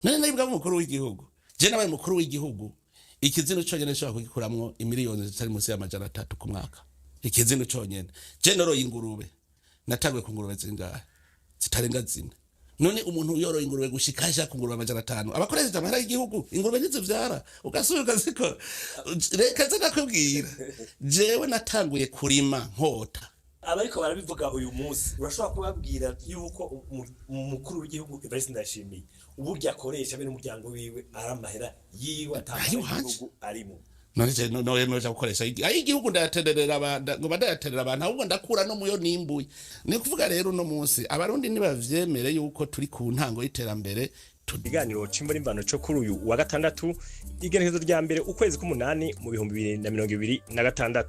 None nibwa umukuru w'igihugu, je nabaye umukuru w'igihugu, ikizinu conyene nshobora kugikuramwo imiliyoni zitari munsi ya 300 ku mwaka. Ikizinu conyene. Je noroye ingurube, natanguye ku ngurube zingahe? Zitarenga 4. None umuntu yoroye ingurube gushika aja ku ngurube 500, abakoresheje amahera y'igihugu, ingurube ntizivyara, ugasubira ukazikora. Reka nze ndakubwira, jewe natanguye kurima nkota. Abariko barabivuga uyu munsi, urashobora kubabwira yuko umukuru w'igihugu Evariste Ndayishimiye uburyo akoresha be n'umuryango wiwe ari amahera yiwe, Ayo ata wanje. igihugu arimo? None je no noja gukoresha ayigihugu, ndayaterera abantu, ngo ndayaterera abantu, ahubwo ndakura no muyo nimbuye. Ni kuvuga rero uno munsi Abarundi nibavyemere yuko turi ku ntango y'iterambere. Ikiganiro c'Imvo n'Imvano co kuri uyu wa gatandatu, igenekerezo rya 1 ukwezi k'umunani mu 2026.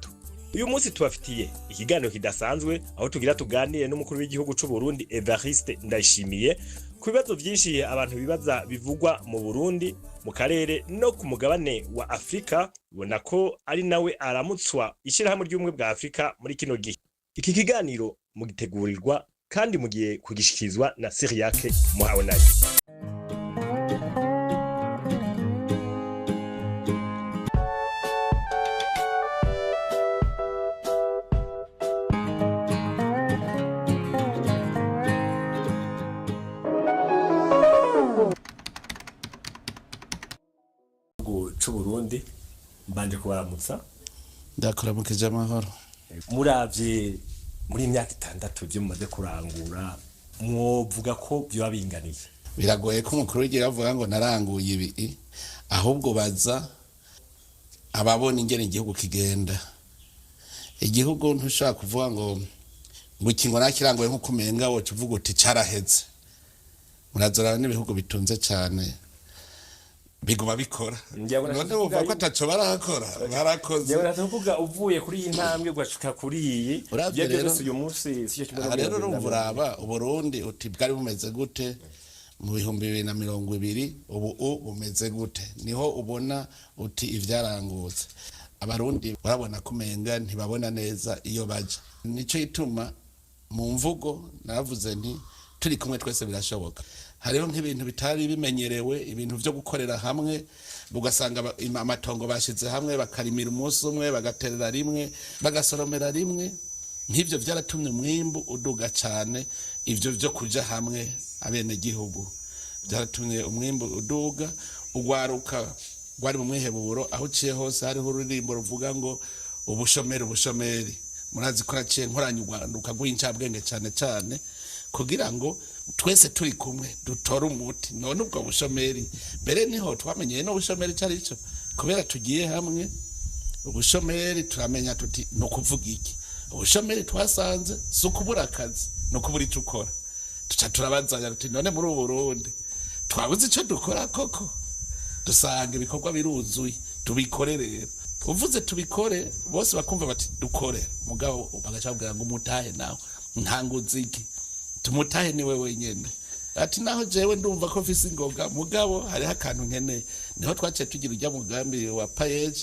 Uyu munsi tubafitiye ikiganiro kidasanzwe, aho tugira tuganire n'umukuru w'igihugu c'u Burundi Evariste Ndayishimiye ku bibazo vyinshi abantu bibaza bivugwa mu Burundi, mu karere no ku mugabane wa Afrika. Ubona ko ari nawe aramutswa ishirahamwe ry'Ubumwe bwa Afrika muri kino gihe. Iki kiganiro mugitegurirwa kandi mugiye kugishikirizwa na Cyriaque Muhawenayo. Gihugu c'u Burundi, mbanje kubaramutsa. Ndakuramukije, amahoro. Muravye muri imyaka 6 ivyo mumaze kurangura, mwovuga ko vyoba binganiye? Biragoye ko umukuru w'igihugu avuga ngo naranguye ibi, ahubwo baza ababona ingene igihugu kigenda. Igihugu ntushobora kuvuga ngo iki ngo nakiranguye, nk'uko umenga woca uvuga uti caraheze. Murazorana n'ibihugu bitunze cane biguma bikora. Ngira ngo None wumva ko ataco barakora? Barakoze. Njyewe kuvuga uvuye kuri iyi ntambwe ugashika kuri iyi. Uravye Ivyo rero- byose uyu munsi sico kimwe Aha rero urumva, na uraba Uburundi uti bwari bumeze gute mu 2020, ubu bumeze gute, niho ubona uti ivyarangutse. Abarundi barabona ko umenga ntibabona neza iyo baja. Nico gituma mu mvugo naravuze nti turi kumwe twese birashoboka. Hariho nk'ibintu bitari bimenyerewe, ibintu vyo gukorera hamwe, ugasanga amatongo bashize hamwe, bakarimira umunsi umwe, bagaterera rimwe, bagasoromera rimwe. Nk'ivyo vyaratumye umwimbu uduga cane. Ivyo vyo kuja hamwe abenegihugu byaratumye umwimbu uduga. Ugwaruka rwari mu mwiheburo, aho uciye hose hariho ururirimbo ruvuga ngo ubushomeri, ubushomeri. Murazi ko naciye nkoranya urwaruka rw'incabwenge cane cane kugira ngo twese turi kumwe dutore umuti. None ubwo bushomeri, mbere niho twamenyeye n'ubushomeri ico arico, kubera tugiye hamwe. Ubushomeri turamenya tuti ni ukuvuga iki? Ubushomeri twasanze si ukubura akazi, ni ukubura ico ukora. Tuca turabazanya tuti none muri ubu Burundi twabuze ico dukora koko? Dusanga ibikorwa biruzuye, tubikore. Rero uvuze tubikore, bose bakumva bati dukore, mugabo bagaca babwira ngo umutahe nawe ntanguze iki? Tumutahe niwe wenyene. Ati naho jewe ndumva ko mfise ingoga, mugabo hariho akantu nkeneye. Niho twaciye tugira ujya mugambi wa PAEEJ,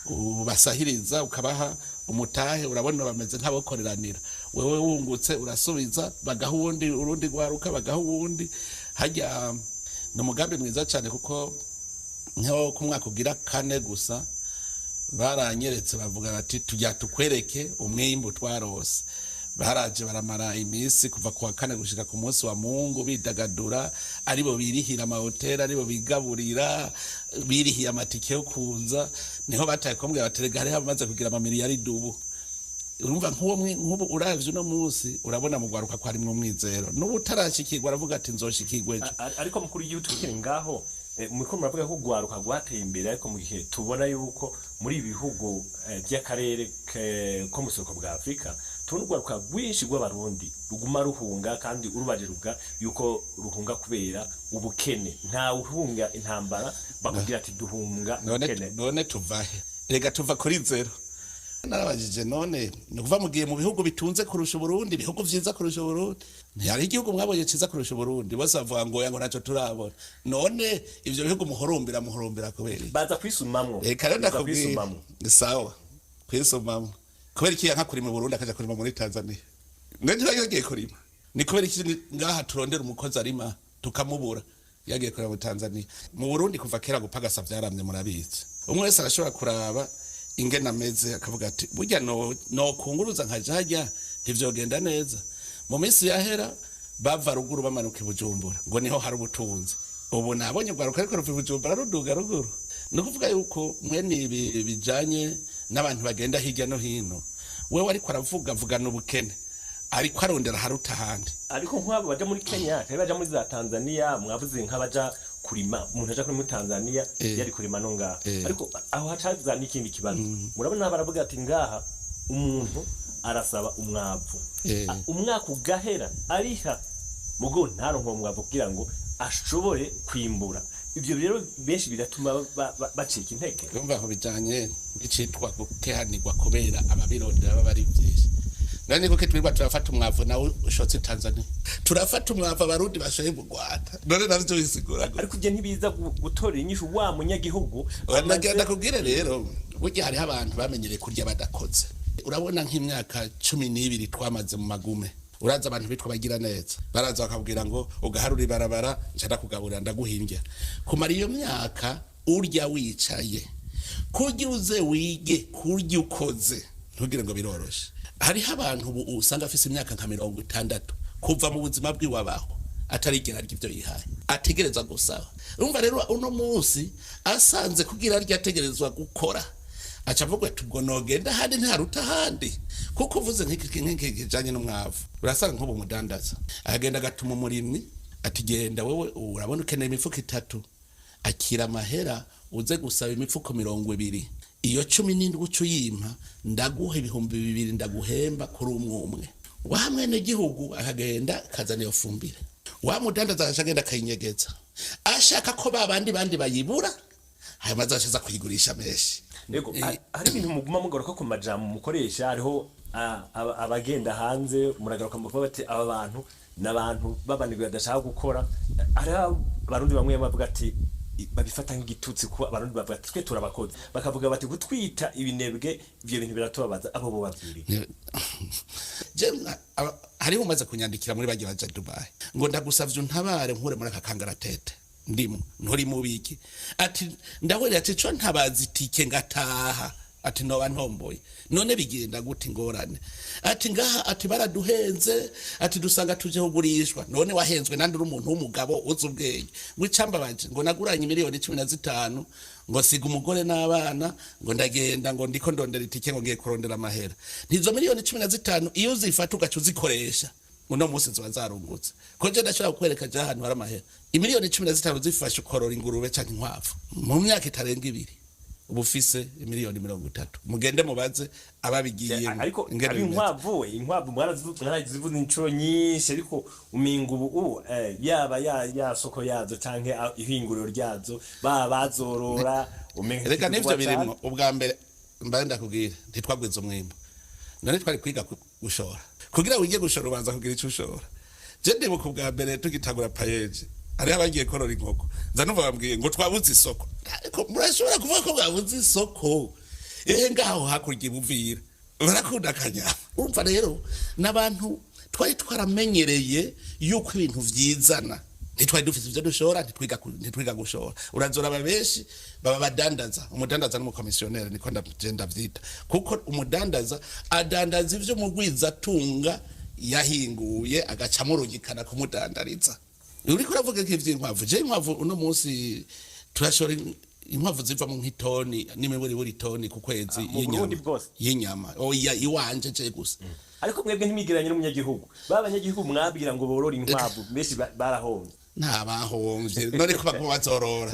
ubasahiriza ukabaha umutahe. Urabona bameze nk'abakoreranira, wewe wungutse urasubiza, bagaha uwundi, urundi rwaruka bagaha uwundi. Hajya ni umugambi mwiza cyane, kuko nko ku mwaka ugira kane gusa baranyeretse, bavuga bati tujya tukwereke umwimbu twarose. Baraje baramara iminsi kuva ku wa kane gushika ku munsi wa Mungu bidagadura, aribo birihira amahoteli, aribo bigaburira, birihiye amatike yo kuza. Niho bataye kumbwira bati rega hariho abamaze kugira amamiliyaridi ubu. Urumva nk'uwo nk'ubu uravye uno munsi, urabona mu gwaruka ko harimwo umwizero, n'ubu utarashikirwa aravuga ati nzoshikirwa ejo. Ariko mukuru w'igihugu, tukiri ngaho, muriko muravuga ko urwaruka rwateye imbere, ariko mu gihe tubona yuko muri ibi bihugu by'akarere ko mu buseruko bwa Afurika tubona urwaruka rwinshi rw'Abarundi ruguma ruhunga, kandi urubaje ruvuga yuko ruhunga kubera ubukene. Ntawe uhunga intambara, bakubwira ati duhunga None ubukene. None tuvahe? Rega tuva kuri zero. Narabajije, none ni ukuva mugiye mu bihugu bitunze kurusha Uburundi, ibihugu vyiza kurusha Uburundi, ntihari igihugu mwabonye ciza kurusha Uburundi? Bose bavuga ngo oya, ngo ntacyo turabona. None ivyo bihugu muhurumbira kubera iki? Baza kwisumamwo. Reka rero Baza ndakubwira. kwisumamwo. Ni sawa kwisumamwo, kubera iki yanka kurima i Burundi akaja kurima muri Tanzania? Mwe ntibagiye kurima, ni kubera iki ngaha turondera umukozi arima tukamubura? Yagiye kureba mu Tanzania. Mu Burundi kuva kera gupagasa vyaramye, murabizi. Umwe wese arashobora kuraba ingene ameze, akavuga ati burya no kunguruza nkaja harya ntivyogenda neza. Mu minsi yahera bava ruguru bamanuka i Bujumbura ngo niho hari ubutunzi. Ubu nabonye urwaruka ariko ruva i Bujumbura ruduga ruguru. Ni ukuvuga yuko mwene ibi bijanye n'abantu bagenda hirya no hino, wewe ariko aravuga avugana ubukene, ariko arondera haruta ahandi. Ariko nk'abo baja muri Kenya canke baja muri za Tanzania, mwavuze nk'abaja kurima, umuntu aja muri Tanzania yari kurima no ngaha, ariko aho hacaza n'ikindi kibazo. Murabona baravuga ati ngaha umuntu arasaba umwavu, umwaka ugahera ariha, mugo ntaronke uwo mwavu kugira ngo ashobore kwimbura. Ibyo rero benshi biratuma bacika intege. Urumva aho bijanye n'icitwa gukehanirwa, kubera ababirondera baba ari byinshi. None kuko twirirwa turafata umwavu nawe ushotse Tanzania, turafata umwavu Abarundi bashoye mu Rwanda, none navyo bisigura gute? Ariko ibyo ntibiza gutorera inyishu wa munyagihugu. Ndakubwire rero, burya hariho abantu bamenyereye kurya badakoze. Urabona nk'imyaka 12 twamaze mu magume, uraza abantu bitwa bagira neza baraza bakabwira ngo ugaharura ibarabara, nca ndakugaburira, ndaguhimbya. Kumara iyo myaka urya wicaye, kurya uze wige kurya ukoze, ntugire ngo biroroshe. Hariho abantu ubu usanga afise imyaka nka 60, kuva mu buzima bwiwabaho atarigera arya ibyo yihaye, ategerezwa gusaba. Urumva rero uno munsi asanze kugira arya ategerezwa gukora, aca avuga ati ubwo nogenda ahandi ntaruta ahandi. Kuko uvuze nk'iki kijanye n'umwavu, urasanga nk'ubu umudandaza agenda agatuma umurimyi ati genda wewe, urabona ukeneye imifuko 3, akira amahera uze gusaba imifuko 20, iyo 17 uca uyimpa, ndaguha 2000 ndaguhemba kuri umwe umwe. Wa mwene gihugu akagenda akazana iyo fumbire, wa mudandaza agaca agenda akayinyegeza, ashaka ko ba bandi bandi bayibura, hanyuma azaca kuyigurisha menshi. Yego, hari ibintu muguma mugaruka ku majambo mukoresha. Hariho abagenda hanze, muragaruka muvuga bati aba bantu n'abantu b'abanebwe badashaka gukora. Hariho Abarundi bamwe bavuga ati babifata nk'igitutsi kuba Abarundi bavuga ati twe turabakozi, bakavuga bati gutwita ibinebwe, ivyo bintu biratubabaza. Abo bo babwiriye? Hariho umaze kunyandikira muri bagiye baja Dubai ngo ndagusavye untabare nkure muri aka kangaratete ndimo. Nturi mubiki? Ati ndahwerera, ati co ntabazi itike ngataha, ati noba ntomboye. None bigenda gute? Ingorane, ati ngaha, ati baraduhenze, ati dusanga tuje kugurishwa. None wahenzwe nandi uri umuntu w'umugabo uzi ubwenge? Ngo icambabaje, ngo naguranye miliyoni 15, ngo siga umugore n'abana, ngo ndagenda, ngo ndiko ndondera itike, ngo ngiye kurondera amahera. Ntizo miliyoni 15 iyo uzifata ugaca uzikoresha uno munsi ziba zarungutse. Ko je ndashobora kukwereka je ahantu hari amahera. Imiliyoni 15 zifashe ukorora ingurube canke inkwavu, mu myaka itarenga 2 uba ufise imiliyoni 30. Mugende mubaze ababigiyemo Ariko ingene ari bimeze. Inkwavu mwarazivuze inshuro nyinshi, ariko uminga ubu yaba ya soko yazo canke ihinguriro ryazo baba bazorora, umenga Reka n'ivyo ntikivugwa cane. birimwo. Ubwa mbere mbaye ndakubwira, ntitwagwiza umwimbu. None twari kwiga gushora? Kugira wige gushora ubanza kugira ico ushora. Je ndibuka ubwa mbere tugitangura PAEEJ, hariho abagiye korora inkoko, nza numva bambwiye ngo twabuze isoko. Ariko murashobora kuvuga ko mwabuze isoko? Ehe, ngaho hakurya ibuvira barakunda akanyama. Urumva rero n'abantu twari twaramenyereye yuko ibintu vyizana, ntitwari dufise ivyo dushora, ntitwiga gushora. Urazora aba benshi baba badandaza. Umudandaza n'umukomisiyoneri, niko ndavyita, kuko umudandaza adandaza ivyo umugwizatunga yahinguye, agaca amurungikana kumudandariza. Uriko uravuga ko ivy'inkwavu, je inkwavu uno munsi turashora inkwavu zivamo nk'itoni n'imiburiburi itoni ku kwezi. Mu Burundi bwose? Y'inyama, oya, iwanje je gusa. Ariko mwebwe ntimwigereranye n'umunyagihugu. Ba banyagihugu mwabwira ngo borore inkwavu, benshi barahomvye. Nta bahomvye, none ko baguma bazorora.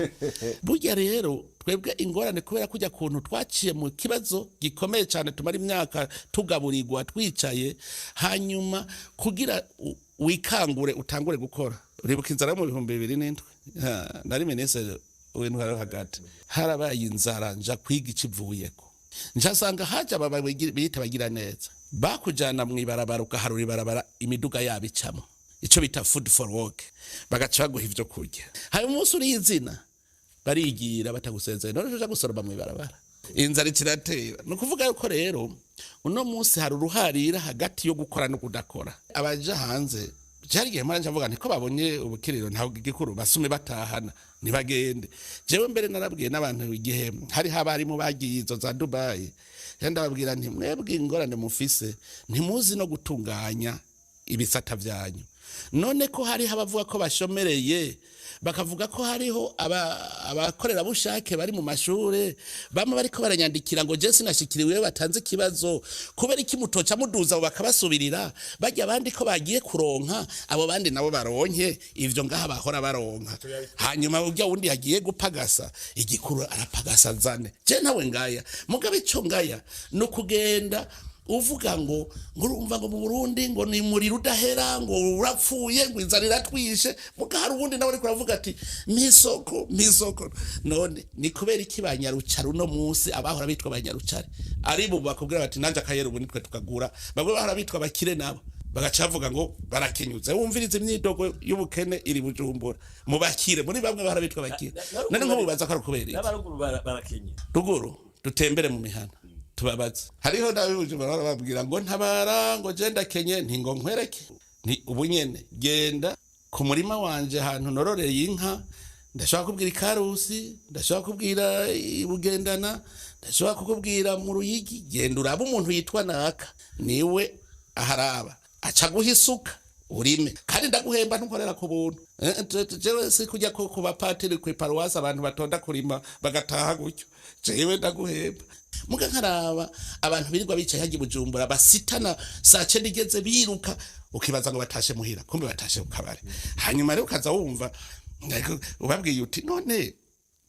Burya rero twebwe ingorane, kubera kujya kuntu twaciye mu kibazo gikomeye cyane, tumara imyaka tugaburirwa twicaye, hanyuma kugira wikangure utangure gukora. Uribuka inzara yo mu 2007? Ha, nari minisitiri w'intwaro hagati, harabaye inzara, nja kwiga ikivuyeko, njasanga haje aba bita bagira neza, bakujana mu ibarabara ugaharura ibarabara imiduga yabo icamo, ico bita food for work, bagaca baguha ivyo kurya. Hanyuma umunsi uriye izina barigira batagusezeye. None uja gusoroma mu ibarabara, inzara ikiratera. Ni ukuvuga yuko rero uno munsi hari uruharira hagati yo gukora no kudakora. Abaja hanze Cyari igihe mpora nca nti ko babonye ubukiriro ntabwo igikuru basume batahana ntibagende. Jewe mbere narabwiye n'abantu igihe hari abarimu bagiye izo za Dubai, ndababwira nti mwebwe ingorane mufise ntimuzi no gutunganya ibisata vyanyu. None ko hariho abavuga ko bashomereye, bakavuga ko hariho abakorerabushake bari mu mashure, bamwe bariko baranyandikira ngo je sinashikiriwe batanze ikibazo, kubera iki mutoca muduza abo bakabasubirira, bajya abandi ko bagiye kuronka, abo bandi nabo baronke ivyo ngaha bahora baronka. Hanyuma urya wundi yagiye gupagasa igikuru arapagasa zane. Je nawe ngaya, mugabe ico ngaya no kugenda uvuga ngo urumva ngo mu Burundi ngo ni muriro udahera, ngo urapfuye, ngo inzara iratwishe, muga hari uwundi nawe ariko aravuga ati misoko misoko. None ni kubera iki banyarucari uno munsi abahora bitwa banyarucari ari bo bakubwira bati nanje akayera ubu nitwe tukagura, bamwe bahora bitwa bakire nabo bagaca bavuga ngo barakenyuze. Wumviriza imyidogo y'ubukene iri Bujumbura mu bakire, muri bamwe bahora bitwa bakire. None nko mubaza ko ari kubera iki? N'abaruguru barakenye. Ruguru dutembere mu mihana tubabaze. Hariho n'abibujumbura barababwira ngo ntabara, ngo je ndakenye, nti ngo nkwereke. Ni ubu nyene genda ku murima wanje ahantu nororeye inka, ndashobora kubwira Ikarusi, ndashobora kubwira Ibugendana, ndashobora kukubwira mu Ruyigi, genda urabe umuntu yitwa naka niwe aharaba, aca guha isuka urime, kandi ndaguhemba ntukorera ku buntu. Jewe si kujya ko ku bapatiri ku iparuwasi abantu batonda kurima bagataha gutyo, jewe ndaguhemba. Muga nkaraba abantu birirwa bicaye hajya Bujumbura basitana saa cenda igeze biruka, ukibaza ngo batashe muhira, kumbe batashe ku kabare. Hanyuma rero ukaza wumva ubabwiye uti none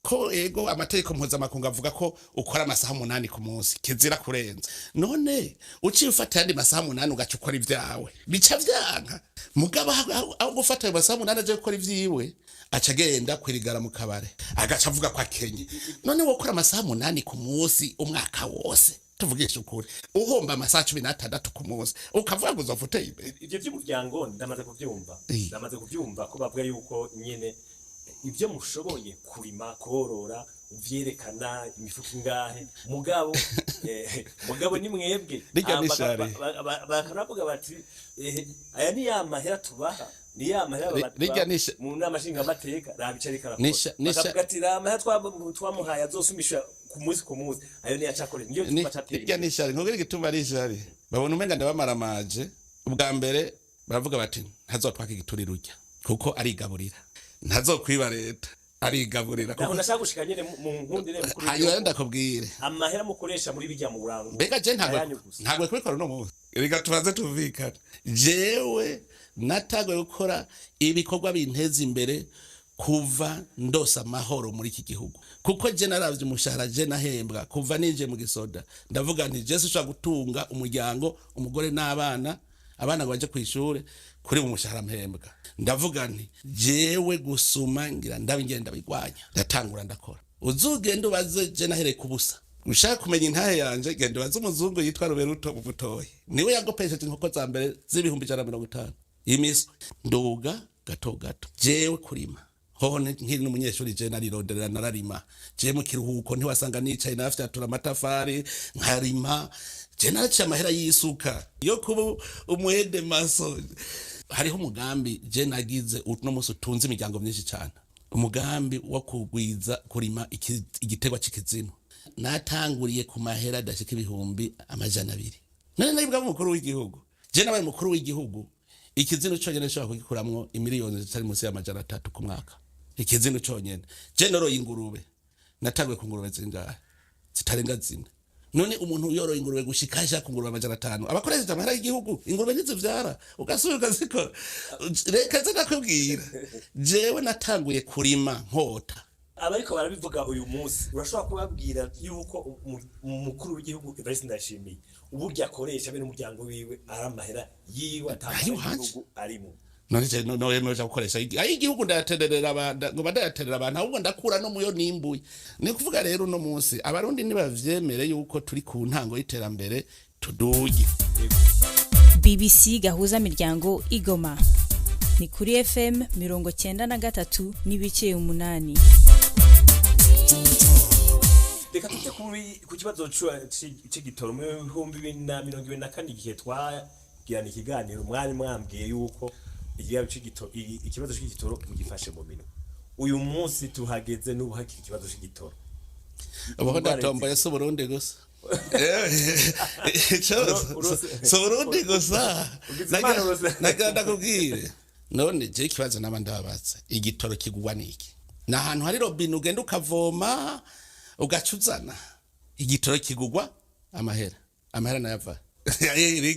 ko ego amategeko mpuzamakungu avuga ko ukora amasaha 8 ku munsi kizira kurenza, none uciye ufata yandi masaha 8 ugaca ukora ivyawe bica vyanka. Mugabo aho gufata ayo masaha 8 aje gukora ivyiwe aca agenda kwirigara mu kabare agaca avuga ko akenye. None wokora amasaha 8 ku munsi umwaka wose, tuvugisha ukuri, uhomba amasaha 16 ku munsi ukavuga ngo uzofute imbere. Ivyo vy'umuryango ndamaze kuvyumva, ndamaze kuvyumva ko bavuga yuko nyene ibyo mushoboye kurima korora uvyerekana imifuko ingahe, mugabo mugabo ni mwebwe bakanavuga bati aya ni ya mahera tubaha, ni ya mahera mu nama nshingamateka rabica rikara bakavuga ati ra mahera twamuhaye azosumisha ku munsi ku munsi, ayo ni yacakore niyo tuma cateye. Irya ni shari nkugira igituma ari shari, babona umenga ndabamaramaje. Ubwa mbere baravuga bati ntazotwaka igiturire urya kuko arigaburira, ntazokwiba leta arigaburira. Kuko nashaka gushika nyene mu nkundire mukuru. Hanyuma ndakubwire amahera mukoresha muri bijya mu burango. Mbega je ntabwo kubikora no munsi. Reka tubanze tuvikana. Jewe natagwe gukora ibikorwa binteza imbere kuva ndosa amahoro muri iki gihugu, kuko je naravye umushahara je nahembwa kuva ninje mu gisoda, ndavuga nti je sinshobora gutunga umuryango, umugore n'abana, abana ngo baje kwishure kuri umushahara mpembwa. Ndavuga nti jewe gusuma ngira ndabingenda bigwanya, ndatangura ndakora. Uzugenda ubaze je nahereye kubusa. Ushaka kumenya intahe yanje genda ubaze umuzungu yitwa Roberto Butoyi, niwe yagopesheje inkoko za mbere z'150,000 imiswi. Nduga gato gato jewe kurima hoho nkiri n'umunyeshuri je narironderera nararima. Je mu kiruhuko ntiwasanga nicaye nafyatura amatafari nkarima. Je naraciye amahera y'isuka yo kuba umuhede maso. Hariho umugambi je nagize uno munsi utunze imiryango myinshi cyane, umugambi wo kugwiza kurima igiterwa c'ikizino. Natanguriye ku mahera adashika 200,000. None naribwa umukuru w'igihugu, je nabaye umukuru w'igihugu, ikizino conyene nshobora kugikuramwo imiliyoni zitari munsi ya 300 ku mwaka. Ikizino conyene. Je noroye ingurube, natanguye ku ngurube zingahe? Zitarenga zine. None umuntu yoroye ingurube gushika aja ku ngurube 500 abakoresheje amahera y'igihugu, ingurube ntizivyara ugasubira ukazikora. Reka nze ndakubwira, jewe natanguye kurima nkota. Abariko barabivuga uyu munsi urashobora kubabwira yuko umukuru w'igihugu Evariste Ndayishimiye uburyo akoresha be n'umuryango wiwe ari amahera yiwe atanga arimo. None je no yemeje gukoresha ayi igihugu ndayaterera abantu, ngo ndayaterera abantu ahubwo ndakura no muyo nimbuye. Ni kuvuga rero uno munsi abarundi nibavyemere yuko turi ku ntango y'iterambere tuduge. BBC gahuza miryango igoma ni kuri FM 93.8. Reka tujye ku kibazo c'igitoro mu 2024 igihe twagirana ikiganiro mwari mwambwiye yuko Ikibazo c'igitoro mugifashe mu minwe. Uyu munsi tuhageze n'ubu hakiri ikibazo c'igitoro. Ubu ndatomboye, si Uburundi gusa. Si Uburundi gusa, nagira ndakubwire. None je ikibazo naba ndababaza, igitoro kigugwa niki? Ni ahantu hari robine ugenda ukavoma ugaca uzana. Igitoro kigugwa amahera. Amahera nayo ava ni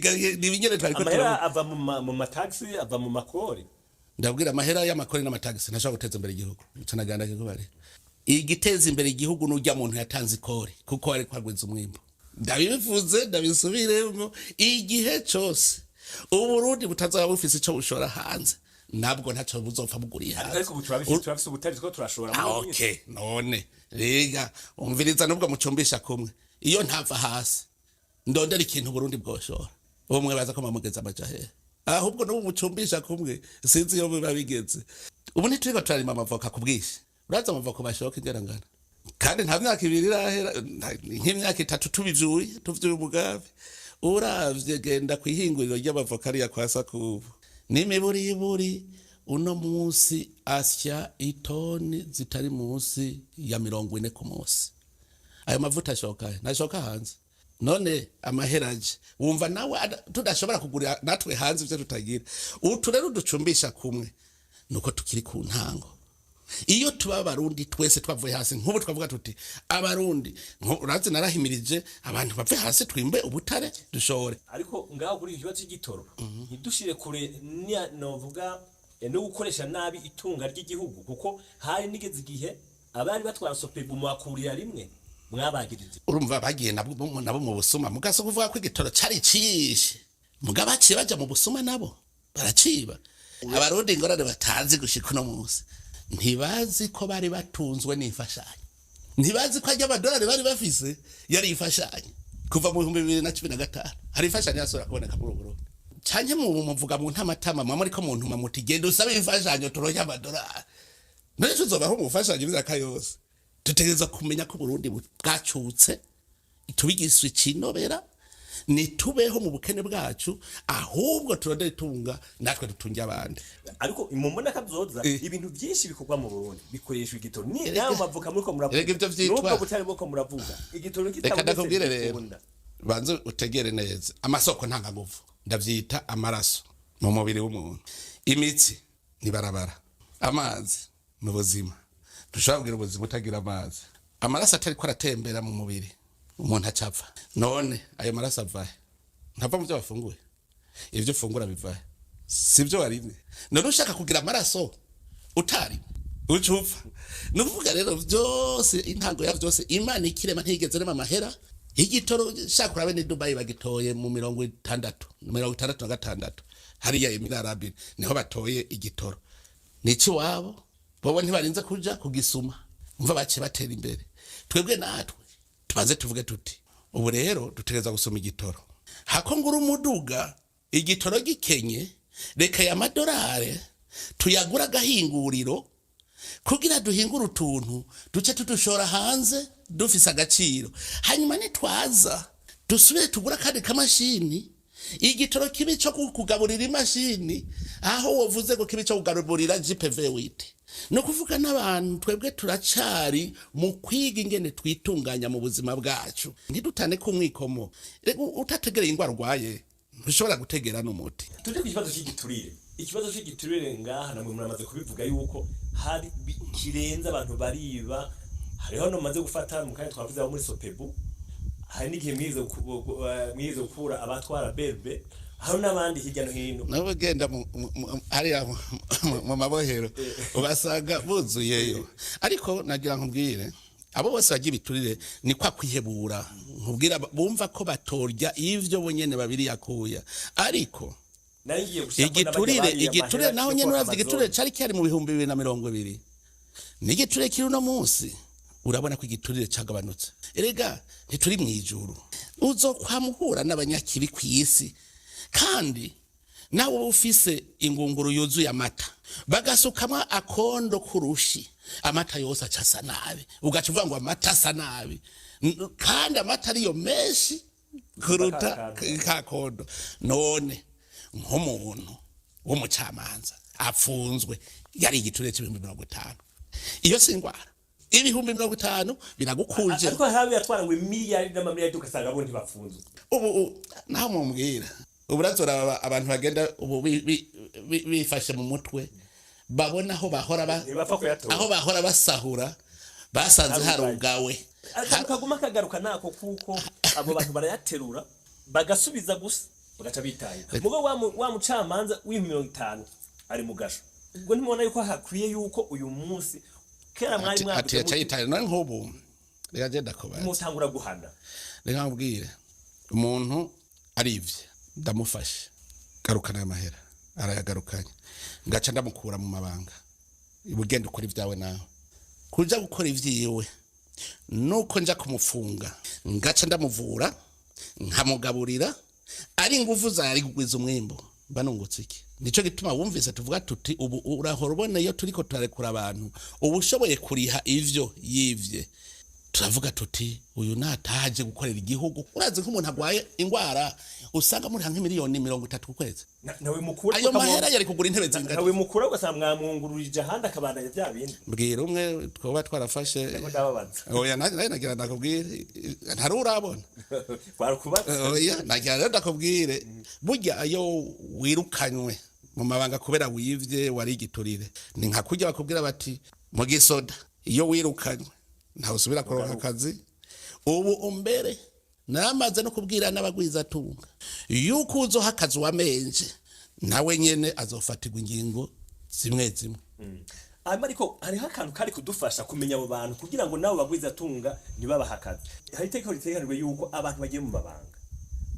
ibinyene twariko. Amahera ava mu matagisi, ava mu makori. Ndabwira, amahera y'amakori n'amatagisi ntashobora guteza imbere igihugu. Ico naganda kikubare, igiteza imbere igihugu n'urya muntu yatanze ikori, kuko ari kwagwiza umwimbu. Ndabivuze, ndabisubiremo, igihe cose Uburundi butazaba bufise ico bushora hanze, nabwo ntaco buzopfa buguriye hanze. Ariko ubu turabifise ubutare, two turashora. Ah, okay. None rega umviriza, nubwo mucumbisha kumwe, iyo ntava hasi ndondera ikintu Burundi bwoshora, ubu baza ko mamugeza amaja hehe? Ahubwo n'ubu mucumbisha kumwe, sinzi iyo biba bigeze. Ubu ntituriko turarima amavoka ku bwinshi. Uraza amavoka bashoka ingerangana, kandi nta myaka 2 irahera, nk'imyaka 3 tubivyuye, tuvyuye umugambi. Uravye, genda kwihinguriro ry'amavoka ariya kwa Sakubu, n'imiburiburi uno munsi asya itoni zitari munsi ya 40 ku munsi. Ayo mavuta ashoka he? Ntashoka hanze. None amahera aje, wumva nawe tudashobora kugurira natwe hanze ivyo tutagira? Utu rero ducumbisha kumwe nuko tukiri ku ntango. Iyo tuba Abarundi twese twavuye hasi, nk'ubu twavuga tuti Abarundi, urazi narahimirije abantu bave hasi, twimbe ubutare, dushore. Ariko ngaho kuri iki kibazo cy'igitoro, ntidushire kure novuga no gukoresha nabi itunga ry'igihugu, kuko hari nigeze igihe abari batwara Sopebu mwakurira rimwe mwabagirije. Urumva bagiye nabo mu busuma. Mugaso kuvuga ko igitoro cari cishe, muga baciye baja mu busuma, nabo baraciba. Abarundi ingorane batazi gushika uno munsi, ntibazi ko bari batunzwe n'imfashanyo, ntibazi ko ajya amadolari bari bafise yari imfashanyo. Kuva mu 2015 hari imfashanyo yasubira kuboneka muri Burundi? Canke mu muvuga mu ntamatama, mwa muriko mu ntuma muti genda usabe imfashanyo turonke amadolari? None tuzobaho mu mfashanyo imyaka yose? Dutegereza kumenya ko Burundi bwacutse, tubigiswe icinobera. Nitubeho mu bukene bwacu, ahubwo turondere itunga natwe dutunge abandi. Ariko mu mbona kazoza, ibintu byinshi bikorwa mu Burundi bikoreshwa igitoro, ni nayo mavuka muriko muravuga. Erega ivyo vyitwa- Nubwo butari bwo muravuga, igitoro Reka kitabonetse ndakubwire rero. ntibikunda. Banze utegere neza. Amasoko ntanganguvu ndavyita amaraso mu mubiri w'umuntu. Imitsi ni barabara, amazi ni ubuzima. Dushobora kugira ubuzima utagira amazi? Amaraso atariko aratembera mu mubiri, umuntu acapfa. None ayo maraso avahe? Ntava mu byo wafunguye? Ibyo ufungura bivahe? Si byo warimye? None ushaka kugira amaraso utarimye, uca upfa. Ni ukuvuga rero byose, intango ya byose, Imana ikirema ntiyigeze irema amahera. Igitoro shaka urabe, ni Dubai bagitoye mu 60, 66, hariya Emirate Arabie niho batoye igitoro. Nici wabo bobo ntibarinze kuja kugisuma, umva baciye batera imbere. Twebwe natwe tubanze tuvuge tuti ubu rero dutegereza gusoma igitoro, hako ngura umuduga igitoro gikenye. Reka ya madolari tuyagura agahinguriro kugira duhingure utuntu, duce tudushora hanze dufise agaciro. Hanyuma nitwaza dusubire tugura akandi kamashini, igitoro kibi cyo kugaburira imashini, aho wovuze ngo kibi cyo kugaburira GPV8. Ni ukuvuga n'abantu twebwe turacari mu kwiga ingene twitunganya mu buzima bwacu, ntidutane ku mwikomo. Rega utategereye ingwara urwaye, ntushobora gutegera n'umuti. Tuje ku kibazo cy'igiturire. Ikibazo cy'igiturire ngaha namwe muramaze kubivuga yuko hari kirenze, abantu bariba. Hariho no maze gufata mu kanya twavuze abo muri Sopebu, hari n'igihe mwize gukura abatwara berbe, hari n'abandi hirya no hino. Nabo ugenda hariya mu mabohero ubasanga buzuyeyo. Ariko nagira nkubwire, abo bose bagira ibiturire ni kwa kwihebura. Nkubwira, bumva ko batorya ivyo bonyene babiri yakuya. Ariko Nari ngiye gushaka igiturire, igiturire naho nyene, uravye igiturire cari kihari mu 2020 n'igiturire kiri uno munsi, urabona ko igiturire cagabanutse. Erega ntituri mw'ijuru, uzokwamuhura n'abanyakibi kw'isi. Kandi nawe uba ufise ingunguru yuzuye amata, bagasukamwo akondo k'urushi, amata yose aca asa nabi, ugaca uvuga ngo amata asa nabi. Kandi amata ariyo menshi kuruta Ka ka kondo. None nk'umuntu w'umucamanza Apfunzwe yari igiturire c'50,000. Iyo si ingwara, 50,000 biragukuje. Ariko hari yatwara ngo miliyari n'amamiliyari, ugasanga bo ntibafunzwe. Ubu naho mumbwira, ubu urazora abantu bagenda ubu bifashe mu mutwe, babona aho bahora Ntibapfa kuyatora. Aho bahora basahura basanze harugawe. Akantu kaguma kagaruka nako, kuko abo bantu barayaterura bagasubiza gusa, bagaca bitaye mugo wa mucamanza w'50,000 ari mu gasho. Ubwo ntimubona yuko hakwiye yuko uyu munsi, kera mwari Ati mwavuze yaca yitaye. None nk'ubu reka genda kubaza. Mutangura guhana. Reka nkubwire, umuntu arivye, ndamufashe, garukana amahera, arayagarukanye, ngaca ndamukura mu mabanga, ugenda ukora ibyawe. Nawe kuja gukora ivyiwe nuko nja kumufunga, ngaca ndamuvura, nkamugaburira, ari ingufu zari kugwiza umwimbo, mba nungutse iki? Nico gituma wumvise tuvuga tuti ubu urahora ubona iyo turiko turarekura abantu, uba ushoboye kuriha ivyo yivye, turavuga tuti uyu nataje gukorera igihugu. Urazi nk'umuntu agwaye ingwara usanga muriha nk'imiliyoni 30 ku kwezi. Nawe mukura Ayo mahera yari kugura intebe zingana. Nawe mukura, ugasanga mwamwungururije ahandi, akabandanya bya bindi. Mbwira umwe twoba twarafashe. Ndababaza. Oya, nawe nagira ndakubwire, ntari urabona. Twarukubatse. Oya, nagira rero ndakubwire, burya iyo wirukanywe mu mabanga kubera wivye, wari igiturire, ni nka kurya bakubwira bati mu gisoda iyo wirukanywe ntawe usubira kuronka akazi. Ubu umbere namaze no kubwira n'abagwizatunga yuko uzoha akazi wamenje, nawe nyene azofatirwa ingingo zimwe zimwe. Hanyuma ariko hariho akantu kari kudufasha kumenya abo bantu, kugira ngo nabo bagwizatunga ntibabahe akazi. Hari itegeko ritegekanijwe yuko abantu bagiye mu mabanga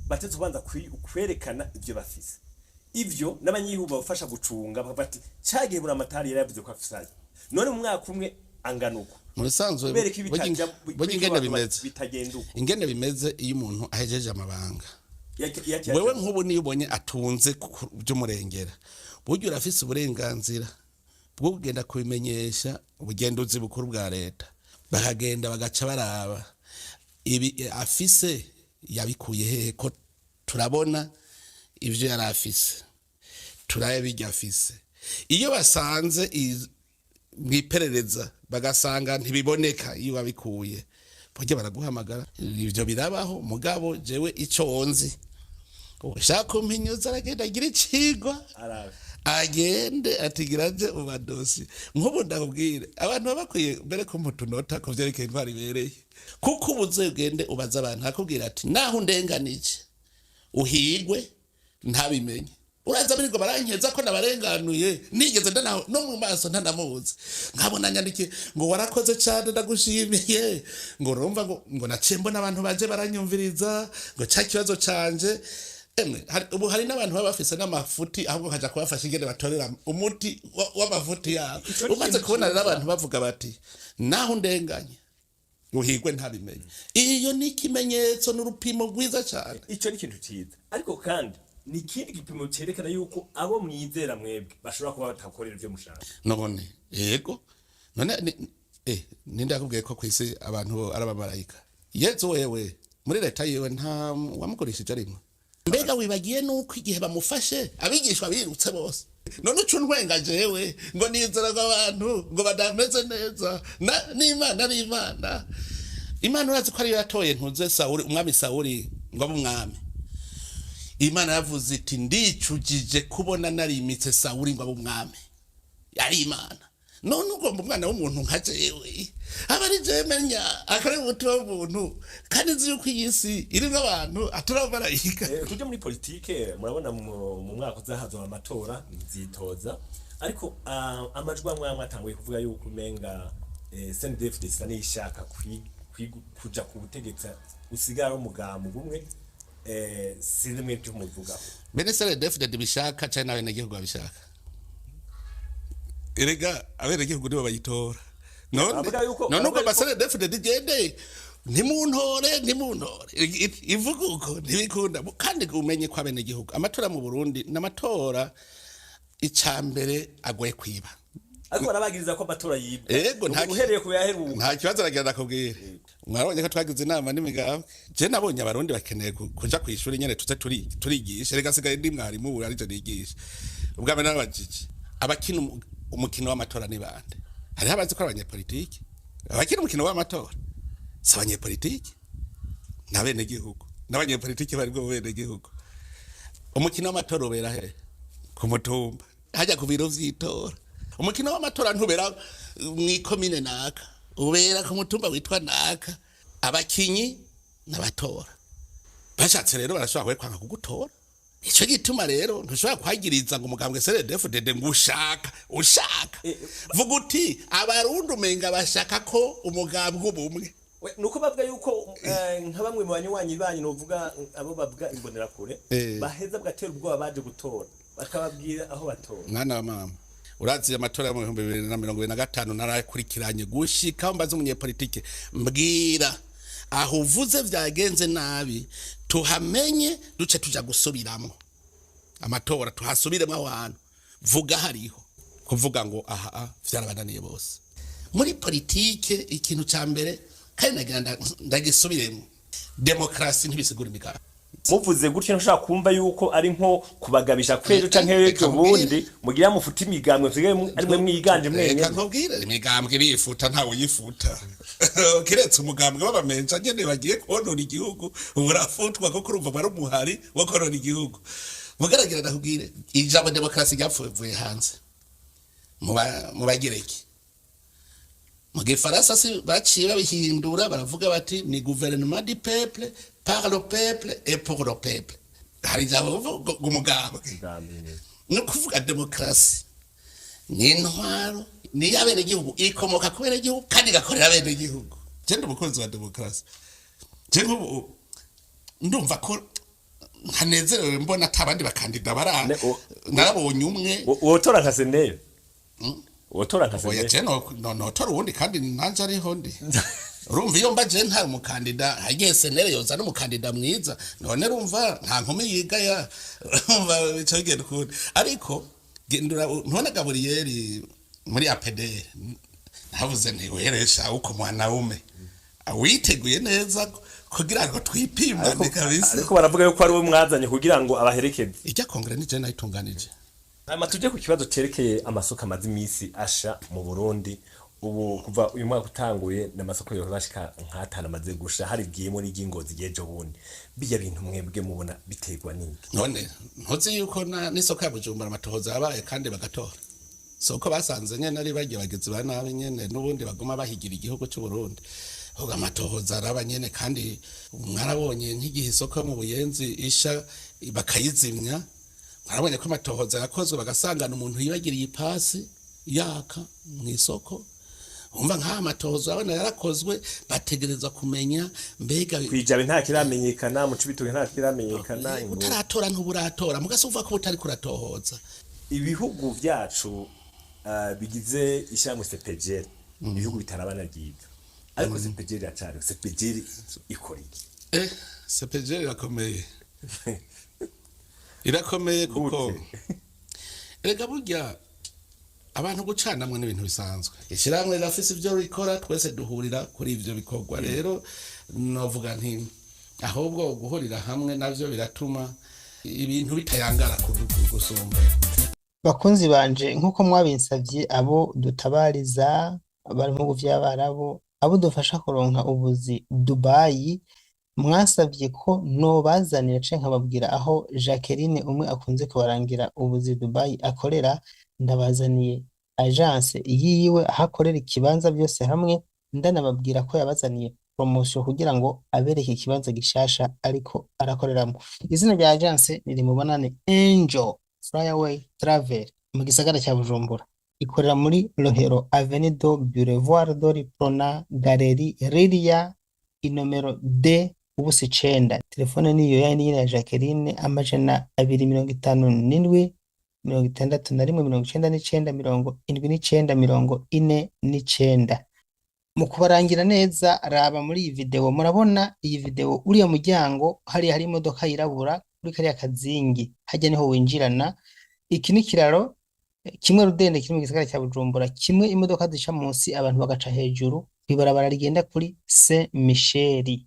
batetse kubanza kwerekana ivyo bafise, ivyo n'abanyigihugu babafasha gucunga, bakavuga bati cagihe Buramatari yari yavuze ko afise ayo, none mu mwaka umwe angana uko. Mu bisanzwe Bereka ibitajya burya ingene bimeze, bitagenda uko. Ingene bimeze, iyo umuntu ahejeje amabanga, wewe nk'ubu niyo ubonye atunze by'umurengera, burya urafise uburenganzira bwo kugenda kubimenyesha ubugenduzi bukuru bwa leta, bakagenda bagaca baraba ibi afise yabikuye hehe, ko turabona ivyo yari afise, turabe bijya afise. Iyo basanze mw'iperereza bagasanga ntibiboneka iyo wabikuye, burya baraguhamagara. Ivyo birabaho. Mugabo jewe ico nzi, ushaka kumpinyuza aragenda agira icigwa. Arabe. Agende atigira aje mu madosiye. Nk'ubu ndakubwire, abantu baba bakwiye mbere ko mutunota ku vyerekeye intwaro ibereye, kuko ubu uzogende ubaza abantu, akubwira ati naho undenganije uhigwe ntabimenye. Uraza birirwa barankeza ko nabarenganuye, nigeze ndana no mu maso ntanamuzi, nkabona nyandikiye ngo warakoze cyane, ndagushimiye, ngo urumva ngo naciye mbona abantu baje baranyumviriza ngo cya kibazo canje. Emwe, ubu hari n'abantu baba bafise n'amafuti, ahubwo kaja kubafasha ingene batorera umuti w'amafuti yabo. Ico ni Umaze ikintu kubona rero ciza. abantu bavuga bati naho undenganye uhigwe ntabimenye, iyo ni ikimenyetso n'urupimo rwiza cyane. Ico ni ikintu ciza, ariko kandi ni ikindi gipimo cerekana yuko abo mwizera mwebwe bashobora kuba batakorera ivyo mushaka. None yego, none ninde yakubwiye ko kwisi abantu ari abamarayika? Yezu wewe muri leta yiwe nta wamugurishije arimwe. Mbega wibagiye nuko igihe bamufashe abigishwa birutse bose? None uca untwenga jewe ngo nizera ngo abantu ngo badameze neza n'Imana ari Imana. Imana urazi ko ariyo yatoye ntuze Sawuli, umwami Sawuli, ngo abe umwami. Imana yavuze iti ndicujije kubona narimitse Sawuli ngo abe umwami. Yari Imana. None ugomba umwana w'umuntu nka jewe aba ari jewe menya akore umutima w'umuntu, kandi nzi yuko iyi si irimwo abantu atari abamarayika. Tuje muri politike. Murabona mu mwaka uza hazoba amatora, nzitoza, ariko amajwi amwe amwe atanguye kuvuga yuko umenga CNDD-FDD isa n'ishaka kuja ku butegetsi, usigara ari umugambi umwe. Sinzi mwe ibyo muvugaho. Bene CNDD-FDD bishaka canke n'abenegihugu babishaka? Erega abenegihugu nibo bayitora. None Bavuga none bavuga ugomba CNDD-FDD igende, ntimuntore, ntimuntore, ivuga uko ntibikunda. Kandi umenye ko abenegihugu, amatora mu Burundi n'amatora icambere agoye kwiba. Ariko barabagiriza ko amatora yibwa. Ego, uhereye ku yaheruka. Nta kibazo, aragira ndakubwira, mwabonye ko twagize inama n'imigambwe. Je nabonye abarundi bakeneye kuja kw'ishuri nyene, tuze turigisha. Rega sigaye ndi mwarimu ubu, arije nigisha. Ubwa mbere narabajije Abakina umukino w'amatora ni bande? Hariho abazi ko ari abanyepolitiki. Abakina umukino w'amatora si abanyepolitiki, ni abenegihugu, n'abanyepolitiki bari bwo benegihugu. Umukino w'amatora ubera he? Ku mutumba, hajya ku biro vy'itora. Umukino w'amatora ntubera mw'ikomine naka, ubera ku mutumba witwa naka. Abakinyi n'abatora bashatse rero barashobora kwanga kugutora. Ico gituma rero ntushobora kwagiriza ngo umugambwe CNDD-FDD ngo ushaka ushaka vuga uti abarundi umenga bashaka ko umugambwe ubumwe. Nuko bavuga yuko nka bamwe mu banywanyi banyu, novuga abo bavuga imbonerakure, baheza bagatera ubwoba baje gutora, bakababwira aho batora. Mwana wa mama, urazi amatora yo mu 2025 narakurikiranye gushika aho mbaza umunyepolitike: mbwira aho uvuze vyagenze nabi, tuhamenye, duce tuja gusubiramwo amatora, tuhasubiremo aho hantu vuga. Hariho kuvuga ngo aha vyarabananiye bose muri politike. Ikintu ca mbere kandi nagira ndagisubiremo, demokarasi ntibisigura imigambi. Muvuze gutyo ntushobora kumva yuko ari nko kubagabisha kwejo canke Reka ejo nkubwire. bundi mugira mufute imigambwe, musigaye ari mwe mwiganje mwenyene. Reka nkubwire, imigambwe irifuta, ntawe uyifuta kiretse umugambwe w'abamenja nyene bagiye konona igihugu, urafutwa kuko urumva wari umuhari wo konona igihugu. Mugaragira ndakubwire, ijambo demokarasi ryapfuye hanze mu Bagereki. Mu Gifaransa si baciye babihindura, baravuga bati ni gouvernement du peuple, par le peuple et pour le peuple. Hari ijambo bavuga ngo umugambwe, ni ukuvuga demokarasi ni intwaro ni iy'abenegihugu, ikomoka ku benegihugu kandi igakorera abenegihugu. Je ndi umukunzi wa demokarasi. Je nk'ubu ndumva ko ntanezerewe mbona ata bandi bakandida bara narabonye umwe. Wotora nka CNL, wotora nka Oya. CNL. Je notora uwundi kandi nanje ariho ndi. Urumva iyo mba je ntari umukandida, hagiye CNL yoza n'umukandida mwiza. None urumva nta nkumi yigaya, urumva bica bigenda ukundi. Ariko gendura ntubona Gaburiyeri muri APDR, navuze nti uheresha uko mwanaume witeguye neza kugira ngo twipimane kabisa. Ariko baravuga yuko ari we mwazanye kugira ngo abaherekeze. Ijya kongere ni je nayitunganije. Hanyuma tujye ku kibazo cerekeye amasoko amaze iminsi asha mu Burundi. Ubu kuva uyu mwaka utanguye n'amasoko yohora nk'atanu amaze gusha, hari bwiyemo n'iry'ingozi ry'ejo bundi. Bijya bintu mwebwe mubona biterwa n'iki? None ntuzi yuko n'isoko ya Bujumbura amatohoza yabaye kandi bagatora? Soko basanze nyene ari bagiye bagizi ba nabi nyene n'ubundi baguma bahigira igihugu cy'u Burundi. Ahubwo amatohoza araba nyene. Kandi mwarabonye nk'igihe isoko yo mu Buyenzi isha bakayizimya, mwarabonye ko amatohoza yakozwe bagasangana umuntu yibagiriye ipasi yaka mu isoko. Umva nk'aya matohoza abana yarakozwe, bategereza kumenya mbega Kwijabe nta kiramenyekana, mu Cibitoke nta kiramenyekana, Ingozi. Utaratora ntuburatora, mugase uvuga ko butari kuratohoza. Ibihugu vyacu bigize ishyirahamwe CEPGL, ibihugu bitarabana ryiza, ariko CEPGL iracariho. CEPGL ikora iki? CEPGL irakomeye, irakomeye kuko Gute? Erega burya abantu gucanamwe n'ibintu bisanzwe. Ishyirahamwe rirafise ibyo rikora, twese duhurira kuri ivyo bikorwa. Rero novuga nti ahubwo guhurira hamwe navyo biratuma ibintu bitayangara gusumba. Bakunzi banje, nk'uko mwabinsavye, abo dutabariza bari mu bihugu vy'Abarabu, abo dufasha kuronka ubuzi Dubayi, mwasavye ko nobazanira canke nkababwira aho Jacqueline umwe akunze kubarangira ubuzi Dubayi akorera. Ndabazaniye agence yiwe, aho akorera, ikibanza, byose hamwe. Ndanababwira ko yabazaniye promotion kugira ngo abereke ikibanza gishasha ariko arakoreramo. Izina rya agence ni Mubonane Angel Flyaway Travel mu gisagara cya Bujumbura. Ikorera muri Rohero, Avenue do Boulevard de l'Uprona, Galerie Liria, inomero D ubusa 9. Telefone niyo yayindi nyene ya Jacqueline: 257 61 99 79 49. Mu kubarangira neza, raba muri iyi video. Murabona iyi video, uriya muryango hariya hari imodoka yirabura kuri kariya kazingi hajya, niho winjirana. Iki ni ikiraro kimwe rudende kiri mu gisagara cya Bujumbura, kimwe imodoka zica munsi, abantu bagaca hejuru kw'ibarabara rigenda kuri Saint Michel.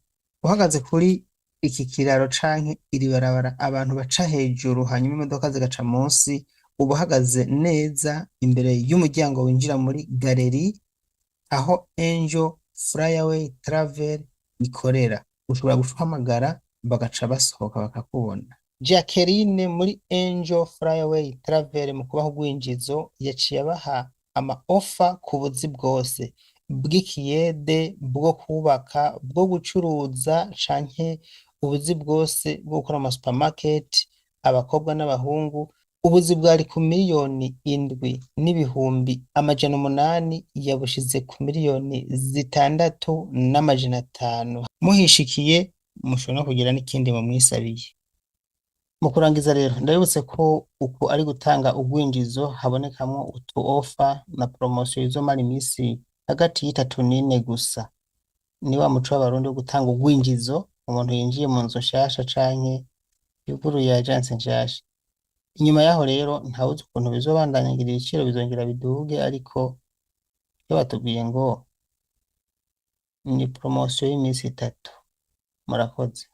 Uhagaze kuri iki kiraro canke iri barabara abantu baca hejuru hanyuma imodoka zigaca munsi. Uba uhagaze neza imbere y'umuryango winjira muri galeri aho Angel Flyaway Travel ikorera. Ushobora guhamagara bagaca basohoka bakakubona. Jacqueline muri Angel Flyaway Travel mu kubaha urwinjizo yaciye abaha ama ofa ku buzi bwose bw'ikiyede, bwo kubaka, bwo gucuruza canke ubuzi bwose bwo gukora mu supermarket, abakobwa n'abahungu. Ubuzi bwari ku 7,800,000 yabushize ku 6,500,000. Muhishikiye mushobora no kugira n'ikindi mumwisabiye. Mu kurangiza rero ndabibutse ko uku ari gutanga urwinjizo habonekamwo utu ofa na promosiyo izomara imisi hagati y'itatu n'ine gusa. Ni wa muco w'abarundi wo gutanga urwinjizo umuntu yinjiye mu nzu nshasha canke yuguruye agence nshasha. Inyuma yaho rero ntawuzi ukuntu bizobandanya ngira ibiciro bizongera biduge, ariko iyo batubwiye ngo ni promosiyo y'imisi itatu. Murakoze.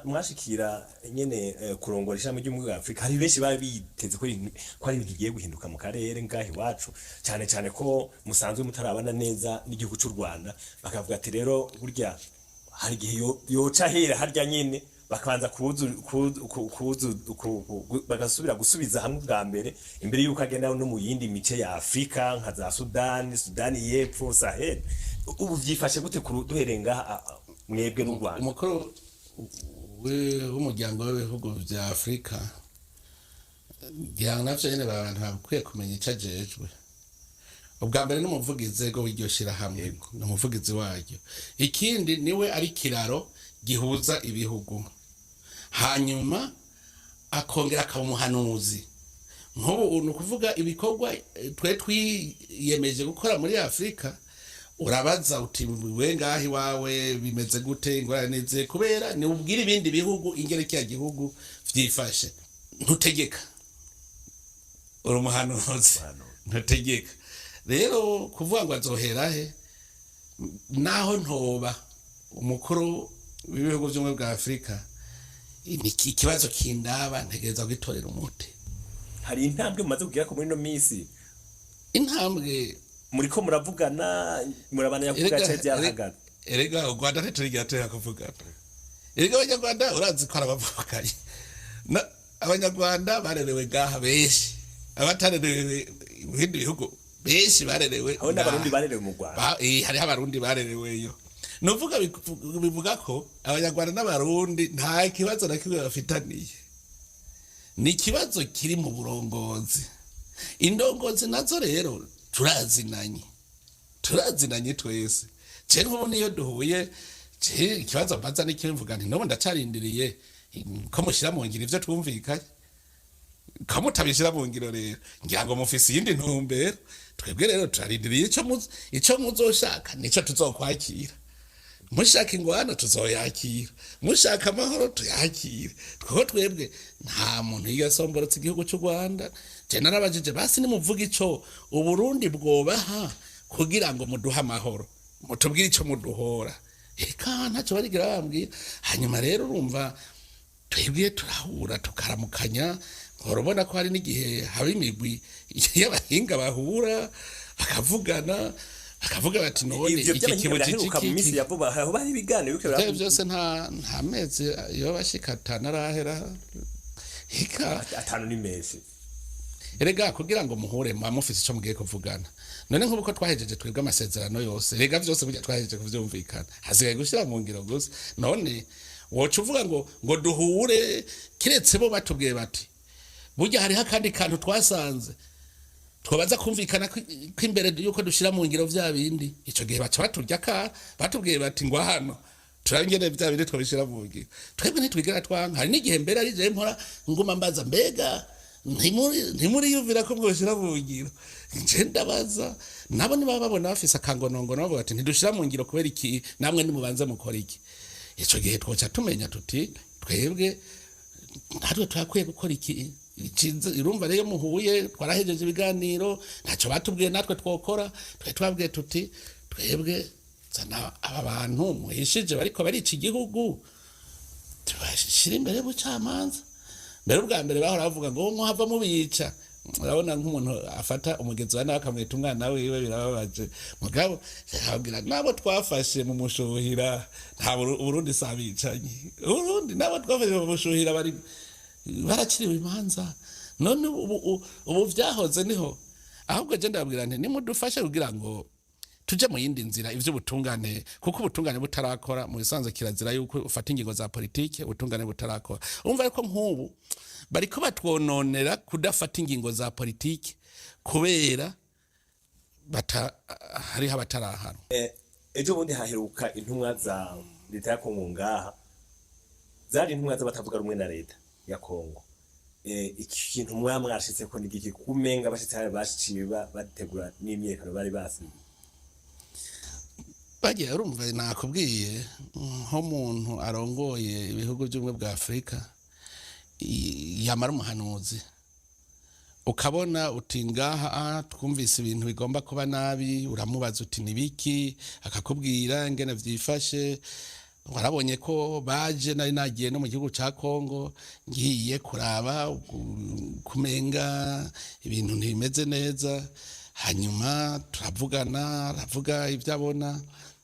Mwashikira nyene kurongora ishami ry'ubumwe bwa Afrika, hari benshi bari biteze ko ko ari ibintu bigiye guhinduka mu karere ngaha iwacu, cyane cyane ko musanzwe mutarabana neza n'igihugu cy'u Rwanda, bakavuga ati rero burya hari igihe yoca hera harya nyene bakabanza kuzu, bagasubira gusubiza hamwe bwa mbere imbere yuko agenda no mu yindi mice ya Afrika nka za Sudani, Sudani y'Epfo, Sahel. Ubu vyifashe gute duhereye ngaha mwebwe n'u Rwanda? Umukuru w'umuryango w'ibihugu vya Afurika, ngira ngo navyo nyene abantu bakwiye kumenya ico ajejwe. Ubwa mbere n'umuvugizi ego w'iryo shirahamwe, ni umuvugizi waryo. Ikindi, niwe ari kiraro gihuza ibihugu, hanyuma akongera akaba umuhanuzi. Nk'ubu ni ukuvuga ibikorwa twe twiyemeje gukora muri Afurika, urabaza uti: "We ngaho iwawe bimeze gute? Ingorane nize?" Kubera ni ubwira ibindi bihugu ingene kiriya gihugu vyifashe. Ntutegeka, uri umuhanuzi, ntutegeka. Rero kuvuga ngo azohera he, naho ntoba umukuru w'ibihugu by'ubumwe bwa Afurika, ni ikibazo kindaba, ntegereza gutorera umuti. Hari intambwe mumaze kugera ko muri ino minsi? Intambwe? Muriko muravugana, murabana kuvuga cyane, byarahagaze? Erega u Rwanda ntiturigira tureka kuvugana. Erega abanyarwanda urazi ko ari abavukanye. Abanyarwanda barerewe ngaha benshi, abatarerewe mu bindi bihugu benshi barerewe Aho n'abarundi ngaha. barerewe mu Rwanda. Hariho abarundi barereweyo. Nuvuga bivuga ko abanyarwanda n'abarundi nta kibazo na kimwe bafitaniye, ni ikibazo kiri mu burongozi. Indongozi nazo rero turazinanye, turazinanye twese. Je nk'ubu niyo duhuye, je ikibazo mbaza n'ikimwe, mvuga nti: "N'ubu ndacarindiriye ko mushyira mu ngiro ivyo twumvikanye. Ko mutabishyira mu ngiro rero, ngira ngo mufise iyindi ntumbero. Twebwe rero turarindiriye ico muzoshaka, nico tuzokwakira. Mushaka ingwano tuzoyakira, mushaka amahoro tuyakire." Twebwe nta muntu yigasomborotse igihugu cy'u Rwanda. Je narabajije: "Basi nimuvuga ico Uburundi bwobaha kugira ngo muduhe amahoro, mutubwire ico muduhora." Eka ntacyo barigira bambwira. Hanyuma rero urumva twebwe turahura, tukaramukanya. Urabona ko hari n'igihe haba imigwi y'abahinga bahura bakavugana, bakavuga bati: "None Ivyo iki by'abahinga kibuji biraheruka mu minsi iki ya vuba, aho bari ibiganiro biriko Ivyo byose nta mezi yo bashika atanu arahera, eka. Atanu ni menshi. Erega kugira ngo muhure muba mufise ico mugiye kuvugana. None nk'ubu ko twahejeje twebwe amasezerano yose, rega vyose burya twahejeje kuvyumvikana, hasigaye gushira mu ngiro gusa. None woca uvuga ngo duhure? Kiretse bo batubwiye bati: "Burya hariho akandi kantu twasanze twabaza kumvikana ko imbere yuko dushira mu ngiro vya bindi." Ico gihe baca baturya ka batubwiye bati: "Ngo hano turabingene vya bindi twabishira mu ngiro." Twebwe ntitwigera twanka. Hari n'igihe mbere ari je mpora nguma mbaza: "Mbega ntimuriyumvira ko mwoshira mu ngiro?" Nje ndabaza, nabo niba babona bafise akangonongono bavuga bati: "Ntidushira mu ngiro kubera iki? Namwe nimubanze mukora iki." Ico gihe twoca tumenya tuti: "Twebwe natwe turakwiye gukora iki." Urumva rero muhuye, twarahejeje ibiganiro, ntacyo batubwiye natwe twokora. Twe twabwiye tuti: "Twebwe zana aba bantu muhishije bariko barica igihugu, tubashira imbere y'ubucamanza." Mbere ubwa mbere bahora bavuga ngo muhava mubica. Urabona nk'umuntu afata umugenzi wa nawe akamwita umwana wiwe, birababaje. Mugabo ababwira nabo twafashe mu mushuhira, nta Burundi sabicanyi. Uburundi nabo twafashe mu mushuhira bari barakiriwe imanza. None ubu vyahoze niho. Ahubwo je ndababwira nti nimudufashe kugira ngo tuje mu yindi nzira ivy'ubutungane, kuko ubutungane butarakora mu bisanzwe kirazira yuko ufata ingingo za politike ubutungane butarakora. Umva yuko nk'ubu bariko batwononera kudafata ingingo za politike kubera hariho abatarahanwa. Ejo bundi haheruka intumwa za leta ya Kongo ngaha, zari intumwa z'abatavuga rumwe na leta ya Kongo. Iki kintu mwaba mwashitseko ni igiki? Kumenga abashitsi hari bashikiye bategura n'imyiyerekano bari basize. Bagiye urumva nakubwiye nk'umuntu arongoye ibihugu by'ubumwe bwa Afurika yamara umuhanuzi, ukabona uti ngaha twumvise ibintu bigomba kuba nabi, uramubaza uti nibiki, akakubwira ingene vyifashe. Warabonye ko baje, nari nagiye no mu gihugu ca Kongo ngiye kuraba kumenga ibintu ntibimeze neza, hanyuma turavugana, aravuga ibyo abona,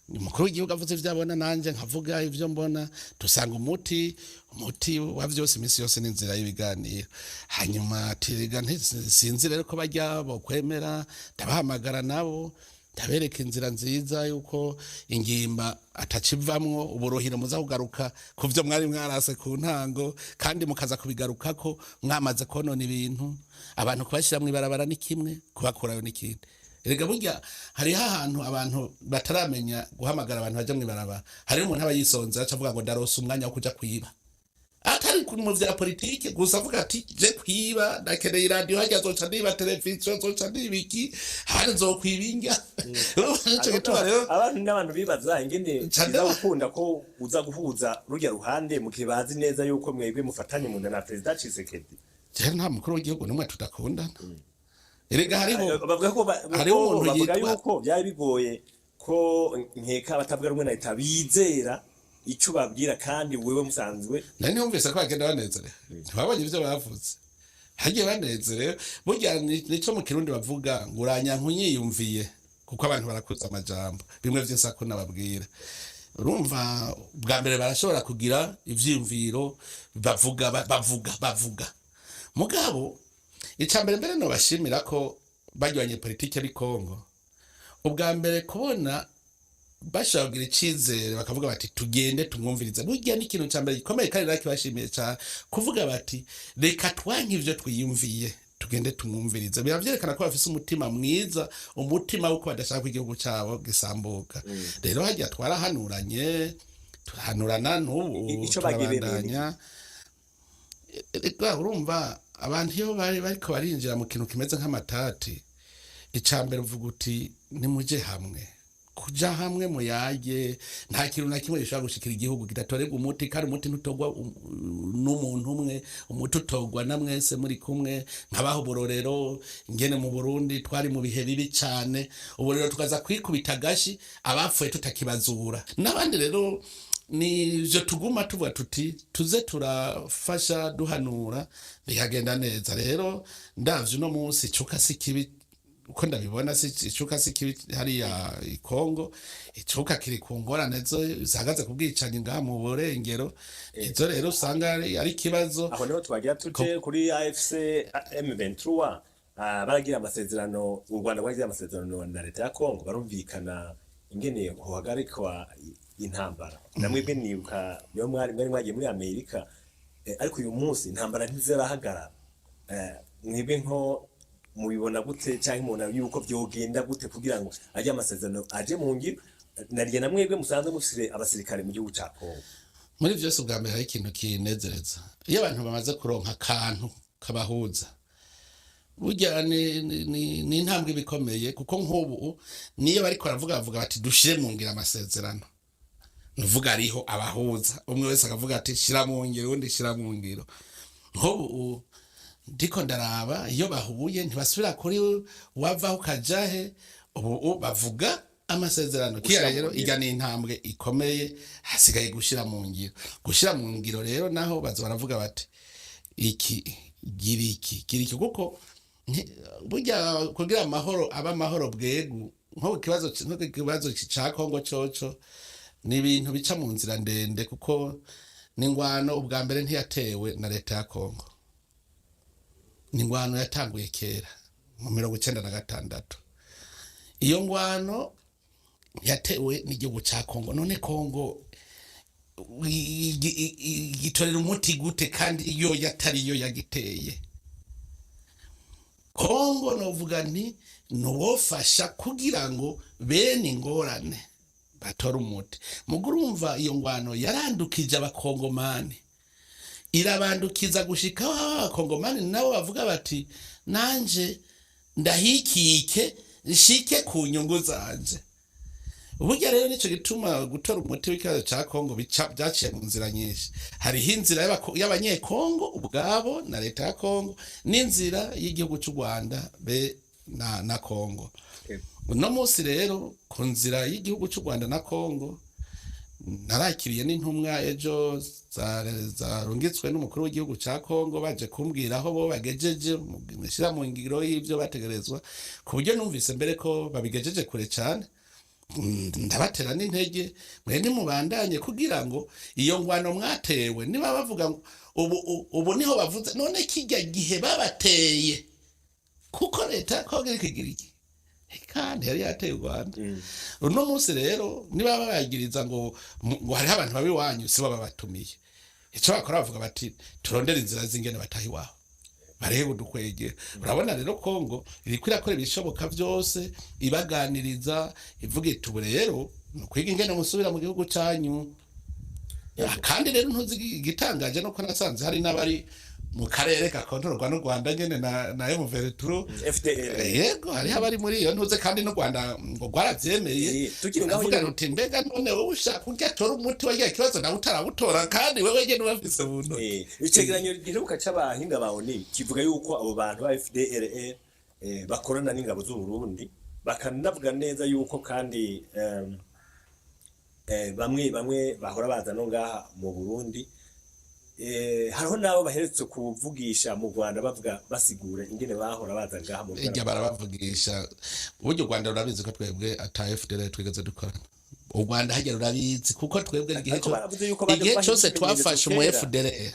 umukuru w'igihugu avuze ibyo abona, nanje nkavuga ibyo mbona, dusanga umuti wa vyose iminsi yose n'inzira y'ibiganiro. Hanyuma tiriga sinzi rero ko bajya bokwemera, ndabahamagara nabo ndabereka inzira nziza yuko ingimba atacivamwo, uburohero muza kugaruka ku vyo mwari mwarase ku ntango, kandi mukaza kubigarukako mwamaze konona ibintu. Abantu kubashyira mw'ibarabara ni kimwe, kubakurayo ni ikindi. Erega burya hariho ahantu abantu bataramenya guhamagara abantu baja mw'ibarabara. Hariho umuntu aba yisonze aca avuga ngo ndaronse umwanya wo kuja kwiba, atari mu vya politike gusa, avuga ati je kwiba ndakeneye iradiyo harya zoca niba televiziyo zoca niba iki, handi nzokwiba indya. Nico gituma rero abantu n'abantu bibaza ingene Ca biza gukunda ko uza guhuza rurya ruhande mu gihe bazi neza yuko mwebwe mufatanye mu nda na Perezida Tshisekedi. Je nta mukuru w'igihugu n'umwe tudakundana. Erega hariho bavuga ko hariho umuntu bavuga yitwa yuko byari bigoye ko nkeka abatavuga rumwe na leta bizera ico babwira, kandi wewe musanzwe nari numvise ko bagenda banezerewe, ntibabonye ivyo bavuze, hagiye banezerewe. Burya nico mu Kirundi bavuga ngo uranyanka unyiyumviye, kuko abantu barakuza amajambo bimwe vyose ako nababwira. Urumva bwa mbere barashobora kugira ivyiyumviro bavuga bavuga bavuga, mugabo ica mbere mbere nobashimira ko barwanye politike b'i Kongo. Ubwa mbere kubona bashobora kugira icizere bakavuga bati tugende tumwumvirize, burya ni ikintu ca mbere gikomeye, kandi nakibashimiye cane kuvuga bati reka twanke ivyo twiyumviye tugende tumwumvirize. Biravyerekana ko bafise umutima mwiza, umutima w'uko badashaka ko igihugu cabo gisambuka. Rero harya twarahanuranye, turahanurana n'ubu Ico bagiye bemeye ni turabandanya. Erega urumva abantu iyo bari bariko barinjira mu kintu kimeze nk'amatati, ica mbere uvuga uti nimuje hamwe, kuja hamwe muyage. Nta kintu na kimwe gishobora gushikira igihugu kidatorerwa umuti, kandi umuti ntutogwa n'umuntu umwe, umuti utogwa na mwese muri kumwe. Nkabaho uburorero ingene mu Burundi twari mu bihe bibi cane, ubu rero tukaza kwikubita agashi abapfuye tutakibazura n'abandi. Rero nivyo tuguma tuvuga tuti tuze turafasha duhanura bikagenda neza. Rero ndavye uno munsi icuka si kibi uko ndabibona, si icuka si kibi hariya i Kongo, icuka kiri ku ngorane zo zihagaze ku bwicanyi ngaha mu burengero, izo rero usanga ari ikibazo. Aho niho twagira tuje kuri AFC M23, baragira amasezerano, u Rwanda rwagira amasezerano na leta ya Kongo, barumvikana ingene hohagarikwa intambara. Namwebwe nibuka niyo mwari mwagiye muri Amerika, ariko uyu munsi intambara ntizirahagarara. Mwebwe nko mubibona gute, canke mubona yuko vyogenda gute kugira ngo ajye amasezerano aje mu ngiro, naryo na mwebwe musanzwe mufise abasirikare mu gihugu ca Kongo? Muri vyose ubwa mbere hari ikintu kinezereza iyo abantu bamaze kuronka akantu kabahuza, burya ni intambwe iba ikomeye, kuko nk'ubu niyo bariko baravuga bavuga bati dushire mu ngiro amasezerano, nuvuga ariho abahuza, umwe wese akavuga ati shira mu ngiro, uwundi shira mu ngiro. Nk'ubu ndiko ndaraba iyo bahuye ntibasubira kuri wavaho ukajahe, ubu bavuga amasezerano kiya. Gushira mu Rero ngiro. irya ni intambwe ikomeye, hasigaye gushira mu ngiro. Gushira mu ngiro rero naho baza baravuga bati Iki gira iki, gira iki, kuko burya kugira amahoro aba amahoro bwegu, nko ku kibazo ca Kongo coco ni ibintu bica mu nzira ndende, kuko n'ingwano ubwa mbere ntiyatewe na leta ya Kongo, ni ingwano yatanguye kera mu 96. Iyo ngwano yatewe n'igihugu ca Kongo. None Kongo igitorera umuti gute kandi iyo yatari yo yagiteye? Kongo novuga nti nuwofasha kugira ngo bene ingorane batore umuti. Mugo urumva iyo ngwano yarandukije Abakongomani, irabandukiza gushika aho Abakongomani nabo bavuga bati: "Nanje ndahikike nshike ku nyungu zanje." Burya rero nico gituma gutora umuti w'ikibazo ca Kongo bica byaciye mu nzira nyinshi. Hariho inzira y'Abanyekongo ubwabo na leta ya Kongo, n'inzira y'igihugu c'u Rwanda be na Kongo. Uno munsi rero ku nzira y'igihugu c'u Rwanda na Kongo, narakiriye n'intumwa ejo zarungitswe n'umukuru w'igihugu ca Kongo, baje kumbwira aho bo bagejeje mu gushyira mu ngiro y'ivyo bategerezwa, ku buryo numvise mbere ko babigejeje kure cane. Ndabatera n'intege: mwe nimubandanye kugira ngo iyo ngwano mwatewe, niba bavuga ngo ubu niho bavuze, none kijya gihe babateye, kuko leta ya Kongo iriko igira iki kandi yari yateye u Rwanda. Uno munsi rero niba babagiriza ngo hariho abantu babi iwanyu, sibo babatumiye. Icyo bakora, bavuga bati: "Turondere inzira z'ingene bataha iwabo, barebe udukwegera." Urabona rero Kongo iriko irakora ibishoboka byose, ibaganiriza, ivuga iti: "Ubu rero ni ukwiga ingene musubira mu gihugu canyu." Kandi rero ntuzi igitangaje nuko nasanze hari n'abari mu karere gakontororwa n'u Rwanda nyene na M23. FDL. Yego, hariho abari muri iyo ntuze, kandi n'u Rwanda ngo rwaravyemeye. Tukiri ngaho Ndavuga nyene. ruti: "Mbega none wowe ushaka kurya tora umuti wa kibazo nawe utarawutora, kandi wewe nyene ubafise mu ntoki?" Icegeranyo giheruka c'abahinga ba ONU kivuga yuko abo bantu ba FDLR bakorana n'ingabo z'u Burundi, bakanavuga neza yuko kandi bamwe bamwe bahora baza no ngaha mu Burundi. Hariho n'abo baherutse kuvugisha mu Rwanda, bavuga, basigura ingene bahora baza ngaha mu Ijya Rwanda. Barabavugisha uburyo u Rwanda rurabizi ko twebwe ata FDL twigeze dukorana. U Rwanda hajya rurabizi, kuko twebwe igihe Ariko baravuze yuko baje igihe kubaha cyose ibimenyetso twafashe umu kera. FDL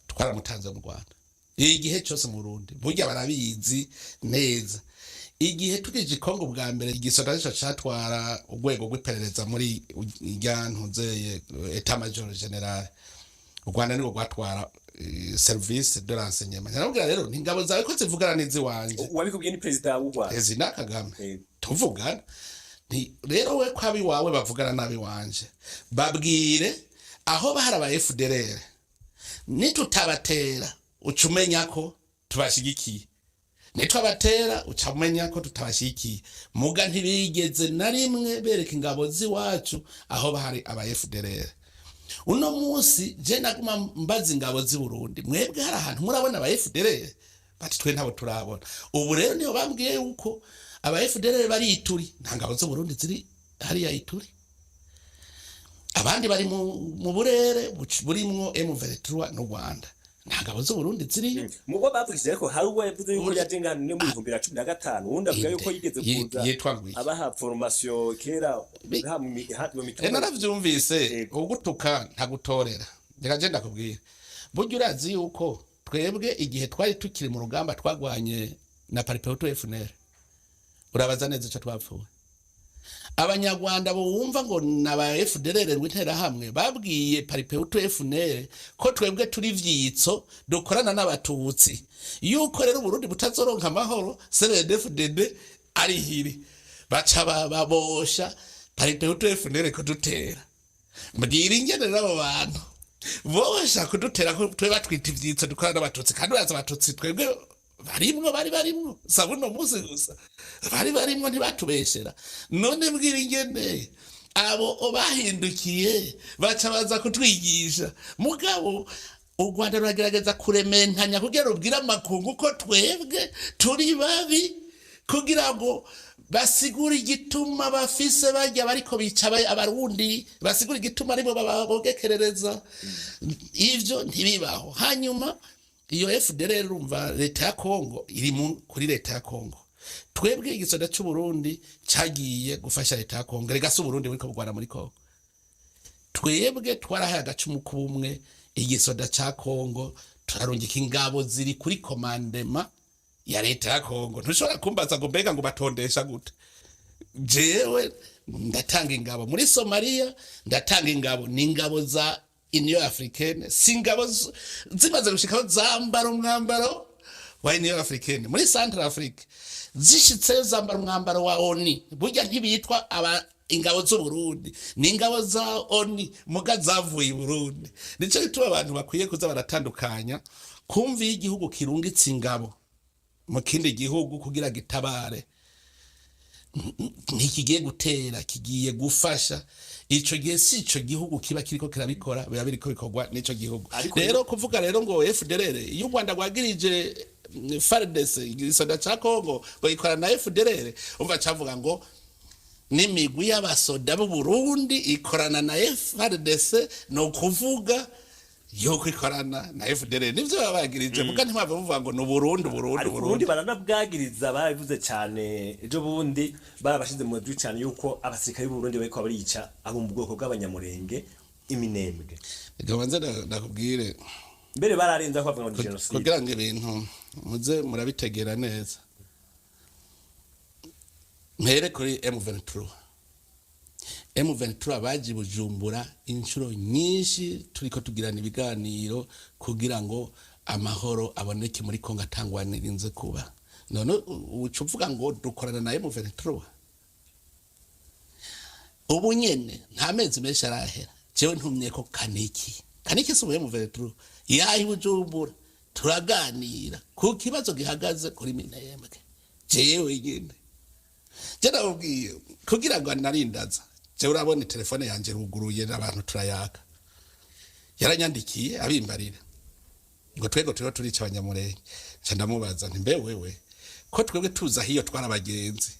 twaramutanze mu Rwanda, igihe cyose mu Burundi burya barabizi neza. Igihe tugije i Kongo bwa mbere, igisata nico catwara urwego rw'iperereza muri irya ntuzeye état major général, u Rwanda nirwo rwatwara service de renseignement. Narabwira rero nti: "Ingabo zawe ko zivugana n'iziwanje?" Uwabikubwiye ni perezida w'u Rwanda? Perezida Kagame. Tuvugana nti: "Rero we ko abiwawe bavugana n'abiwanje, babwire aho bahari aba FDLR, nitutabatera uca umenya ko tubashigikiye, nitwabatera uca umenya ko tutabashigikiye." Muga ntibigeze na rimwe bereka ingabo z'iwacu aho bahari aba FDLR. Uno munsi je naguma mbaza ingabo z'i Burundi: "Mwebwe hari ahantu murabona aba FDLR?" Bati: "Twe ntabo turabona." Ubu rero niyo bambwiye yuko aba FDLR bari Ituri. Nta ngabo z'u Burundi ziri hariya Ituri, abandi bari mu burere burimwo M23 n'u Rwanda. Nta ngabo z'u Burundi ziriyo. Mubo bavugije, ariko hari uwo yavuze yuko yaje ngana no mu 2015, uwundi avuga yuko yigeze kuza Yitwa ngwiki? abaha formation kera ha mu mitumba. Naravyumvise. Yego. Ugutuka ntagutorera. Reka je ndakubwira, burya urazi yuko twebwe igihe twari tukiri mu rugamba twagwanye na Palipehutu FNL, urabaza neza ico twapfuye. Abanyarwanda bumva ngo naba FDLR w'Interahamwe babwiye Palipehutu FNL ko twebwe turi vyitso dukorana n'Abatutsi, yuko rero Burundi butazoronka amahoro CNDD-FDD ari hiri. Baca babosha Palipehutu FNL kudutera. Mbwira ingene rero abo bantu bosha kudutera ko twe batwita ivyitso dukorana n'Abatutsi, kandi uraza Abatutsi twebwe barimwo, bari barimwo sabuno munsi gusa, bari barimwo, ntibatubeshera. None mbwira ingene abo bahindukiye baca baza kutwigisha. Mugabo u Rwanda ruragerageza kurementanya kugira rubwire amakungu ko twebwe turi babi, kugira ngo basigure igituma bafise barya bariko bica Abarundi, basigure igituma aribo babogekerereza. Ivyo ntibibaho. Hanyuma Iyo FDLR, urumva leta ya Kongo iri kuri leta ya Kongo. Twebwe igisoda c'u Burundi cagiye gufasha leta ya Kongo. Rega si Uburundi buriko bugwana muri Kongo. Twebwe twarahaye agacumu k'ubumwe igisoda ca Kongo, turarungika ingabo ziri kuri commandement ya leta ya Kongo. Ntushobora kumbaza ngo mbega ngo batondesha gute. Jewe ndatanga ingabo muri Somalia, ndatanga ingabo, ni ingabo za Union Africaine, si ingabo zimaze gushikaho zambara umwambaro wa Union Africaine. Muri Central Afrique zishitseyo zambara umwambaro wa ONU. Burya ntibitwa aba ingabo z'u Burundi, ni ingabo za ONU muga zavuye i Burundi. Nico gituma abantu bakwiye kuza baratandukanya kumva iyo igihugu kirungitse ingabo mu kindi gihugu kugira gitabare, ntikigiye gutera, kigiye gufasha. Ico gihe si ico gihugu kiba kiriko kirabikora, biba biriko bikorwa n'ico gihugu. Ariko rero kuvuga rero ngo FDLR, iyo u Rwanda rwagirije FARDC, igisoda ca Congo, ngo ikorana na FDLR, umva cavuga ngo n'imigwi y'abasoda b'u Burundi ikorana na FARDC, no kuvuga yuko ikorana na FDLR, nivyo baba bagirije. Muga ntimwava muvuga ngo ni Uburundi, Uburundi, Ariko Uburundi. Uburundi baranabwagiriza, barabivuze cyane ejo bundi, barabashize mu majwi cyane yuko abasirikare b'u Burundi bariko barica abo mu bwoko bw'Abanyamurenge iminembwe. Reka banze ndakubwire. Mbere bararenza ko bavuga ngo ni jenoside. Kugira ngo ibintu muze murabitegera neza, mpere kuri M23. M23 baje i Bujumbura inshuro nyinshi, turiko tugirana ibiganiro kugira ngo amahoro aboneke muri Kongo atangwanirinze kuba. None uca uvuga ngo dukorana na M23? Ubu nyene nta mezi menshi arahera, jewe ntumye ko Kaniki. Kaniki si umu M23, yaje i Bujumbura turaganira ku kibazo gihagaze kuri Minembwe. Jewe nyene je ndababwiye kugira ngo narindaza, jewe urabona telefone yanje ruguruye n'abantu turayaka. Yaranyandikiye abimbarira ngo twego turiho turica Abanyamurenge. Nca ndamubaza nti: "Mbe wewe, ko twebwe tuza hiyo twara abagenzi,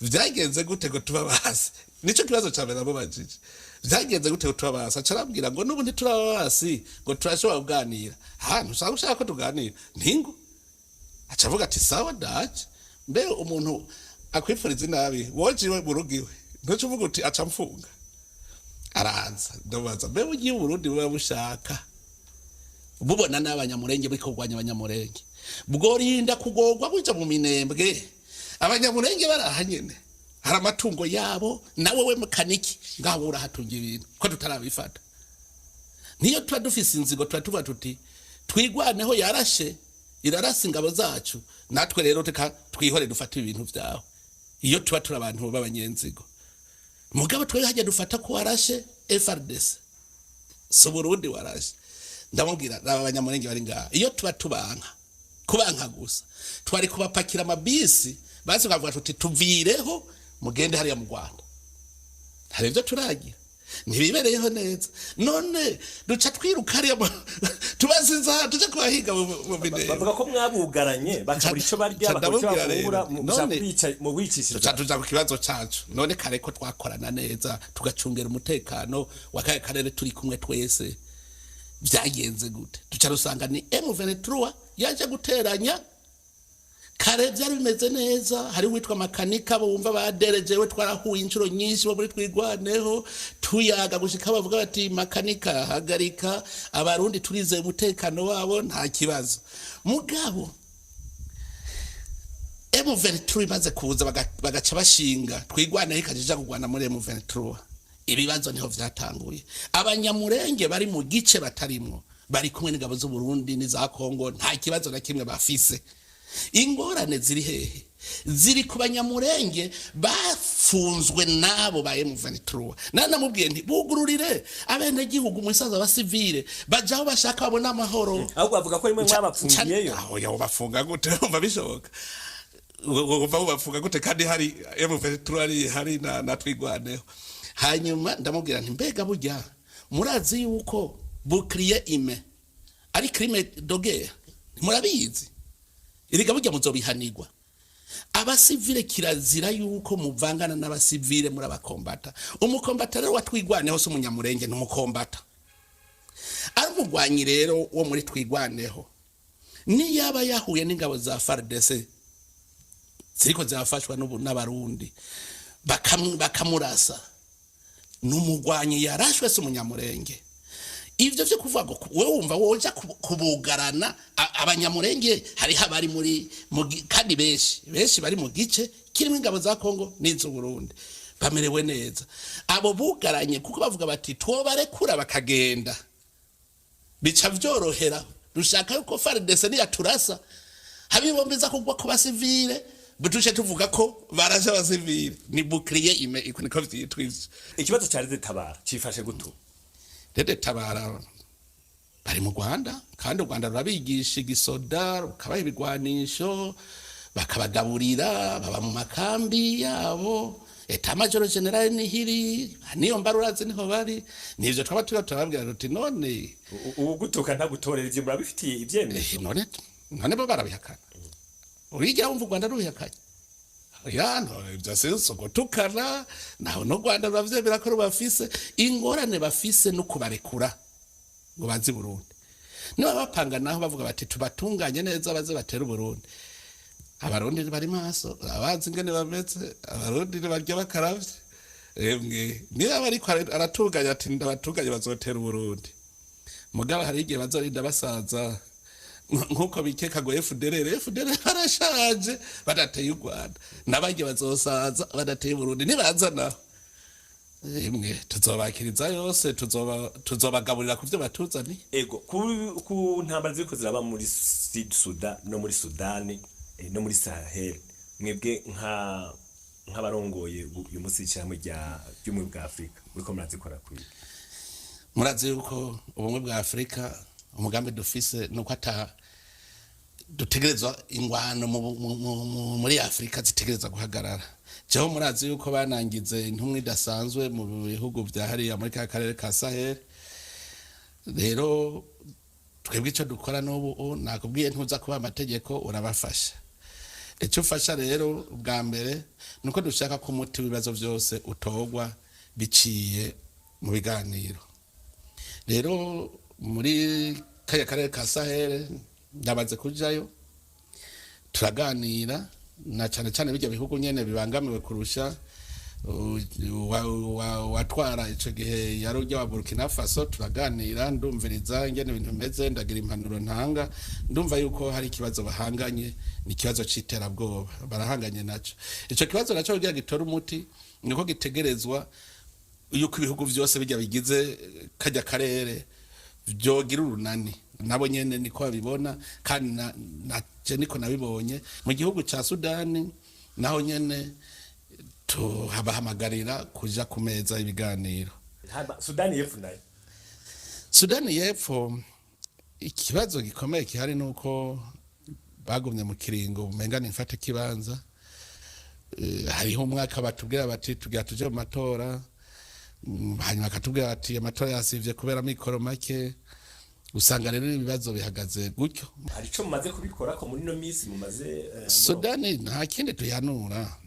vyagenze gute ngo tuba basi?" Nico kibazo ca mbere namubajije: "Vyagenze gute ngo tuba basi?" Aca arambwira ngo n'ubu ntituraba basi, ngo turashobora kuganira. Ha, ntushaka ushaka ko tuganira ntingo. Aca avuga ati: "Sawa, ndaje." Mbe umuntu akwifuriza inabi woje iwe mu rugo iwe, ntuce uvuga uti aca mfunga? Araza, ndamubaza: "Mbe ugiye Uburundi buba bushaka bubona n'Abanyamurenge buriko kurwanya Abanyamurenge, bworinda kugorwa buja mu Minembwe, Abanyamurenge baraha nyene hari amatungo yabo? Nawe we Mukaniki ngaho urahatunga ibintu, ko tutarabifata?" Niyo tuba dufise inzigo, tuba tuvuga tuti Twigwaneho yarashe, irarasa ingabo zacu, natwe rero reka twihore dufate ibintu vyawe, iyo tuba turi abantu b'abanyenzigo. Mugabo twebwe hajya dufata ko warashe FARDC, si Burundi warashe. Ndamubwira: "Raba Abanyamurenge bari ngaha, iyo tuba tubanka, kubanka gusa, twari kubapakira amabisi basi tukavuga tuti tuvireho mugende hariya mu Rwanda." Hari ibyo turagira ntibibereyeho neza, none duca twiruka hariya tubasiza tuja kubahiga mu Minembwe. Bavuga ko mwabugaranye, bakabura ico barya, Ca bakabura ico ndamubwira bafungura, rero, mu gushaka none mu kwicishiriza. Tuca tuja ku kibazo cacu. None kare ko twakorana neza, tugacungera umutekano wa kaya karere turi kumwe twese, vyagenze gute? Duca rusanga ni M23 yaje guteranya. Kare vyari bimeze neza. Hari witwa Makanika bumva baderejewe, twarahuye inshuro nyinshi bo muri Twigwaneho, tuyaga gushika bavuga bati: "Makanika, hagarika, Abarundi turizeye umutekano wabo, nta kibazo." Mugabo M23 imaze kuza, bagaca bashinga Twigwaneho, ikaja kugwana muri M23, ibibazo niho vyatanguye. Abanyamurenge bari mu gice batarimwo, bari kumwe n'ingabo z'u Burundi n'iza Kongo, nta kibazo na kimwe bafise. Ingorane ziri hehe? Ziri ku Banyamurenge bafunzwe n'abo ba M23. Nanamubwiye nti: "Bugururire abenegihugu musaza, abasivile baja aho bashaka, babona amahoro." Ahubwo bavuga ko rimwe mwabapfungiyeyo. Aho yaho bafunga gute? Umva bishoboka? Umva bafunga gute kandi hari M23, hari na Twigwaneho? Hanyuma ndamubwira nti: "Mbega burya murazi yuko bouclier humain ari crime de guerre? Murabizi? Erega burya muzobihanirwa. Abasivile kirazira yuko muvangana n'abasivile muri abakombata." Umukombata rero watwigwaneho si Umunyamurenge, ni umukombata, ari umugwanyi rero wo muri Twigwaneho. Niyaba yahuye n'ingabo za FARDC ziriko zirafashwa n'abarundi bakamurasa, n'umugwanyi yarashwe si umunyamurenge. Ivyo vyo kuvuga ngo wewe wumva woja kubugarana abanyamurenge, hariho abari muri kandi benshi benshi bari mu gice kirimo ingabo za Kongo n'izu Burundi bamerewe neza. Abo bugaranye kuko bavuga bati twobarekura bakagenda bica vyorohera, dushaka yuko FARDC niyaturasa habibombeza kugwa ku basivile butushe tuvuga ko baraje abasivile, ni bouclier ime niko vyitwa ivyo. Ikibazo ca Tabara cifashe gutu? Rede Tabara bari mu Rwanda, kandi u Rwanda rurabigisha igisoda, rukabaha ibigwanisho, bakabagaburira, baba mu makambi yabo. État-major général nihiri niyo mbarurazi niho bari. Nivyo twaba turiho turababwira tuti none Ubu gutuka ntagutorera, ivyo murabifitiye ivyemezo? None bo barabihakana, urigira wumva u Rwanda rubihakanye? Ya no, ivyo si gutukana naho n'u Rwanda ruravyemera ko rubafise. Ingorane bafise no kubarekura ngo baze i Burundi. Niba bapanga naho bavuga bati tubatunganye neza baze batera Uburundi, abarundi bari maso, abazi ingene bameze, abarundi barya bakaravye. Emwe, niba bariko aratunganya ati ndabatunganye bazotera Uburundi, mugabo hari igihe bazorinda basaza nkuko bikeka ngo FDLR barashaje badateye u Rwanda, n'abarya bazosaza badateye Uburundi. Nibaza naho, emwe, tuzobakiriza yose, tuzobagaburira ku vyo batuzaniye. Ego, ku ntambara ziriko ziraba muri Sud Sudan no muri Sudani no muri Sahel, mwebwe nk'abarongoye uyu munsi w'ishirahamwe ry'ubumwe bwa Afrika, muriko murazikora kwiga? Murazi yuko ubumwe bwa Afurika umugambi dufise nuko ata dutegerezwa ingwano muri Afurika zitegerezwa guhagarara. Jeho murazi yuko banangize intumwa idasanzwe mu bihugu vya hariya muri ka karere ka Sahel. Rero twebwe ico dukora n'ubu nakubwiye, ntuza kuba amategeko urabafasha. Icyo ufasha rero bwa mbere nuko dushaka ko umuti w'ibibazo vyose utorwa biciye mu biganiro. Rero muri kariya karere ka Sahel ndabaze kujayo, turaganira na cane cane bijya bihugu nyene bibangamiwe kurusha. Watwara ico gihe yari ujya wa Burkina Faso, turaganira, ndumviriza ingene ibintu bimeze, ndagira impanuro ntanga. Ndumva yuko hari ikibazo bahanganye, ni ikibazo c'iterabwoba barahanganye naco. Ico kibazo naco kugira gitore umuti niko gitegerezwa yuko ibihugu vyose bijya bigize kajya karere vyogira urunani. Nabo nyene niko babibona, kandi na je niko nabibonye. Mu gihugu ca Sudani naho nyene tuhabahamagarira kuja ku meza ibiganiro. Sudani y'Epfo nayo? Sudani y'Epfo ikibazo gikomeye gihari nuko bagumye mu kiringo umenga ni mfate kibanza. Hariho umwaka batubwira bati tugira tuje mu matora, hanyuma bakatubwira bati amatora yasivye kubera amikoro make. Usanga rero ibibazo bihagaze gutyo. Hari ico mumaze kubikora ko muri ino minsi mumaze Sudani nta kindi tuyanura,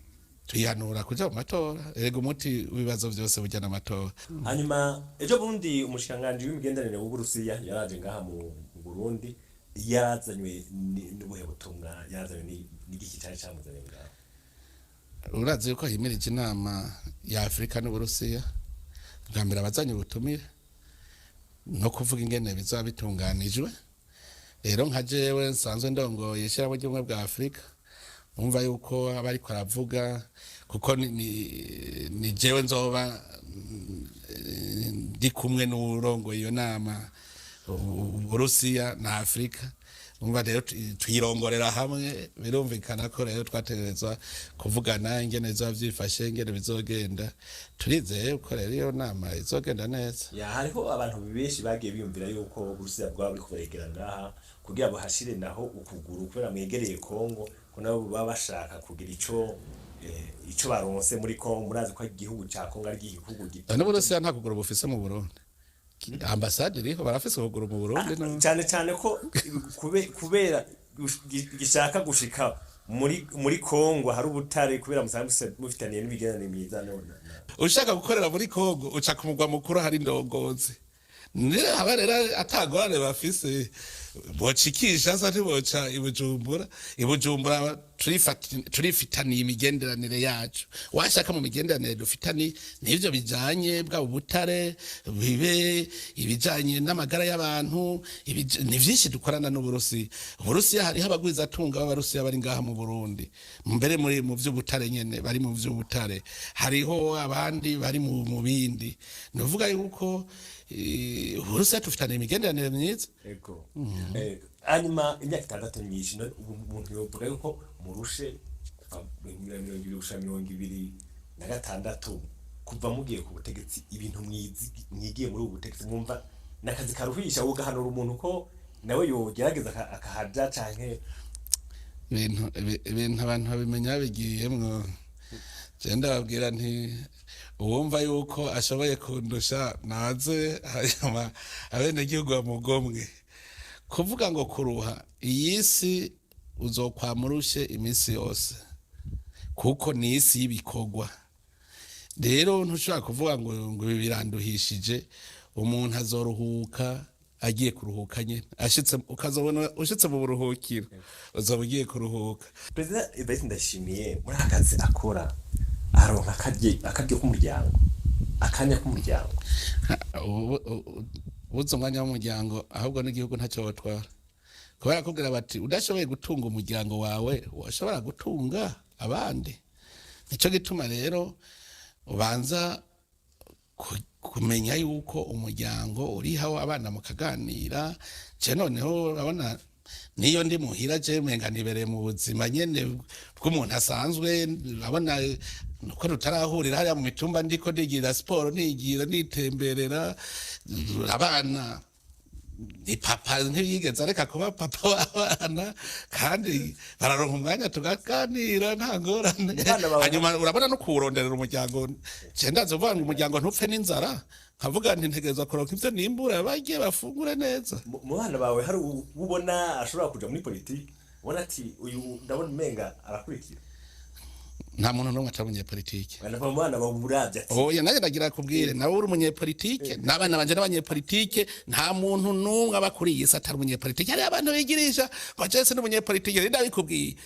tuyanura kuja mu matora. Erega umuti w'ibibazo vyose burya n'amatora. Hanyuma ejo bundi umushikiranganji w'imigenderanire w'Uburusiya yaraje ngaha mu Burundi, yarazanywe n'ubuhe butumwa? Yarazanywe n'igiki cari camuzanye ngaha? Urazi yuko himirije inama ya Afurika n'Uburusiya. Bwa mbere abazanye ubutumire no kuvuga ingene bizoba bitunganijwe. Rero nka jewe nsanzwe ndongoye ishirahamwe ry'ubumwe bwa Afurika, umva yuko aba ariko aravuga kuko ni jewe nzoba ndi kumwe n'uwurongoye iyo nama, Uburusiya na Afurika. Umva rero tuyirongorera hamwe, birumvikana ko rero twategerezwa kuvugana ingene bizoba vyifashe, ingene bizogenda. Turizeye ko rero iyo nama izogenda neza. Ya, hariho abantu benshi bagiye biyumvira yuko Uburusiya bwaba buriko buregera ngaha kugira buhashire naho ukuguru, kubera mwegereye Kongo, ko nabo baba bashaka kugira ico baronse muri Kongo. Murazi ko igihugu ca Kongo ari igihugu gito. N'Uburusiya nta kuguru bufise mu Burundi. Ambasade iriho, barafise ukuguru mu Burundi no? Cyane cyane ko kubera gishaka gushika muri Kongo hari ubutare, kubera musanzwe mufitaniye n'imigenderanire myiza none. Ushaka gukorera muri Kongo uca ku mugwa mukuru hari indongozi. Haba rero atagorane bafise. Boca Kinshasa, ntiboca i Bujumbura. I Bujumbura turifitaniye imigenderanire yacu. Washaka mu migenderanire dufitaniye n'ivyo bijanye bwa ubutare, bibe ibijanye n'amagara y'abantu, ni vyinshi dukorana n'Uburusiya. Uburusiya hariho abagwizatunga b'Abarusiya bari ngaha mu Burundi, mbere muri mu vy'ubutare nyene, bari mu vy'ubutare, hariho abandi bari mu bindi. Ni ukuvuga yuko Uburusiya dufitaniye imigenderanire myiza. Ego. Hanyuma imyaka 6 myinshi, ubu umuntu yovuga yuko murushe kuva mu 2020 gushika 2026, kuva mugiye ku butegetsi, ibintu mwigiye muri ubu butegetsi, mwumva n'akazi karuhisha, ugahanura umuntu ko nawe yogerageza akahaja canke? Ibintu abantu babimenya babigiyemwo. Je ndababwira nti uwumva yuko ashoboye kundusha naze, hanyuma abenegihugu bamugomwe. Kuvuga ngo kuruha, iyi si uzokwama urushe iminsi yose, kuko ni isi y'ibikorwa. Rero ntushobora kuvuga ngo ibi biranduhishije. Umuntu azoruhuka agiye kuruhuka nyene, ashitse ukazobona ushitse mu buruhukiro, uzoba ugiye kuruhuka. Perezida Evariste Ndayishimiye muri aka kazi akora aronka akaryo k'umuryango, akanya k'umuryango? Ubuze umwanya w'umuryango, ahubwo n'igihugu ntacyo batwara, kubera kubwira bati udashoboye gutunga umuryango wawe, washobora gutunga abandi? Nico gituma rero ubanza kumenya yuko umuryango uriho, abana mukaganira. Je noneho urabona niyo ndi muhira, je umenga nibereye mu buzima nyene bw'umuntu asanzwe. Urabona nuko tutarahurira hariya mu mitumba, ndiko ndigira siporo, nigira nitemberera abana. Ni papa, ntiyigeze areka kuba papa w'abana, kandi bararonka umwanya tugaganira, nta ngorane. Abana bawe- Hanyuma urabona no kuwuronderera umuryango, je ndazi uvuga ngo umuryango ntupfe n'inzara, nkavuga nti ntegerezwa kuronka ivyo nimbura, barye bafungure neza. Mu bana bawe hari ubona ashobora kuja muri politiki, ubona ati uyu ndabona umenga arakurikira? Nta muntu n'umwe atari umunyepolitike. Bana mu bana bawe uravye ati Oya, nanjye ndagira kubwire, nawe uri umunyepolitike, n'abana banje n'abanyepolitike. Nta muntu n'umwe aba kuri iyi si atari umunyepolitike. Hariho abantu bigirisha ngo jese n'umunyepolitike, rero ndabikubwiye.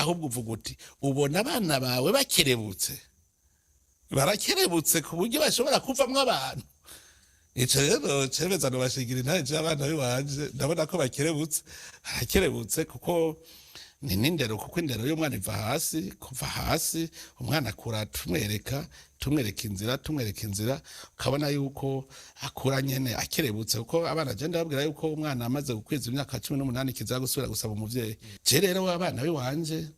Ahubwo uvuga uti ubona abana bawe bakerebutse, barakerebutse ku buryo bashobora kuvamwo abantu. Ico rero cemeza nobashingira intare. Je abana biwanje ndabona ko bakerebutse, barakerebutse, kuko ni n'indero, kuko indero y'umwana iva hasi. Kuva hasi umwana akura tumwereka inzira, tumwereka inzira, ukabona yuko akura nyene akerebutse. Kuko abana je ndababwira yuko umwana amaze gukwiza imyaka 18 kiza gusubira gusaba umuvyeyi. Je rero abana biwanje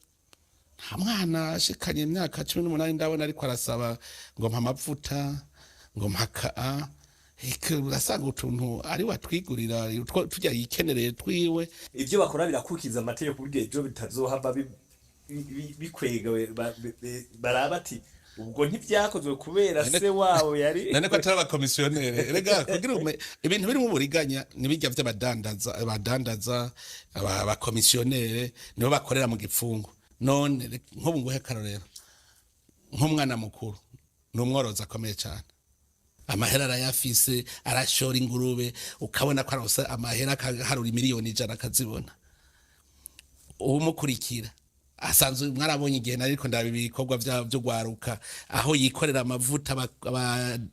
nta mwana ashikanye imyaka 18 ndabona ariko arasaba ngo mpa amavuta, ngo mpa kaa. Urasanga utuntu ari watwigurira, utwo turya yikenereye twiwe. Ivyo bakora birakurikiza amategeko ku buryo ejo bitazohava bikwega baraba ati ubwo ntivyakozwe kubera se wabo yari None ko atari abakomisiyoneri? Erega kugira ibintu birimo uburiganya nibijya vy'abadandaza, abadandaza, abakomisiyoneri nibo bakorera mu gipfungu. None nk'ubu nguhe akarorero, nk'umwana mukuru ni umworozi akomeye cyane, amahera arayafise, arashora ingurube, ukabona ko aronse amahera, akaharura miliyoni 100 akazibona. Uwumukurikira asanzwe mwarabonye igihe nariko ndaba ibikorwa vyo gwaruka, aho yikorera amavuta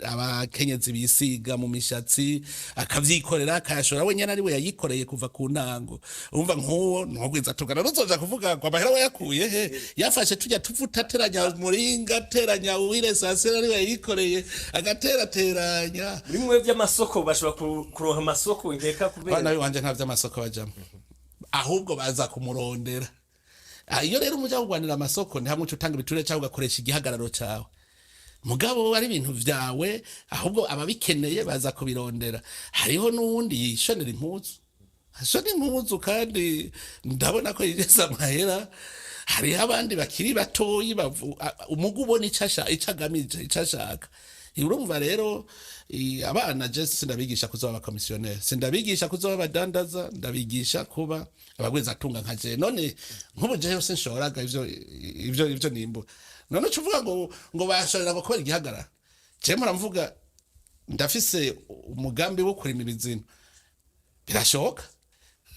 abakenyezi bisiga mu mishatsi, akavyikorera, akayashora wenyene, ari we yayikoreye kuva ku ntango. Umva, nk'uwo ntugwiza tugana ruzoja kuvuga ngo amahera wayakuye he? Yafashe tujya tuvuta, ateranya muringa, ateranya uwire sasira, ari we yayikoreye, agaterateranya. Muri mwe vy'amasoko bashobora kuronka amasoko nkeka kubera Abana biwanje nta vy'amasoko bajamwo, ahubwo baza kumurondera. Iyo rero umuja kugwanira amasoko ni hamwe uca utanga ibiturire cyangwa ugakoresha igihagararo cawe. Mugabo ari ibintu vyawe, ahubwo ababikeneye baza kubirondera. Hariho n'uwundi yishonera impuzu, ashona impuzu, kandi ndabona ko yinjiza amahera. Hariho abandi bakiri batoyi umugu ubona ico agamije, ico ashaka. Urumva rero abana je sindabigisha kuzoba abakomisiyoneri, sindabigisha kuzoba abadandaza, ndabigisha kuba abagwizatunga nka je. None nk'ubu jewe sinshoraga ivyo nimbura, none uca uvuga ngo bashorera ngo kubera igihagarara? Je muramvuga ndafise umugambi wo kurima ibizinu, birashoboka.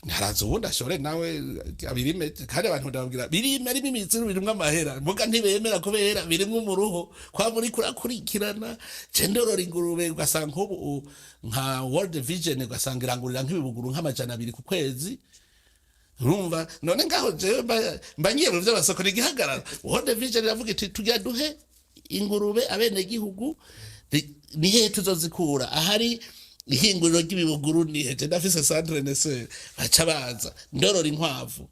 Haraza uwundi ashore nawe abirime. Kandi abantu ndababwira birime, arimo imiziru, birimwo amahera, muga ntibemera kubera birimwo umuruho kwa muri kurakurikirana. Je ndorora ingurube, ugasanga nk'ubu nka World Vision ugasanga irangurira nk'ibibuguru nk'200 ku kwezi. Urumva none ngaho jewe mba ngiye mu vy'amasoko n'igihagarara. World Vision iravuga iti tugira duhe ingurube abenegihugu, ni hehe tuzozikura? Ahari ihinguriro ry'ibibuguru ni hehe? Ndafise centre nese baca baza. Ndorora inkwavu.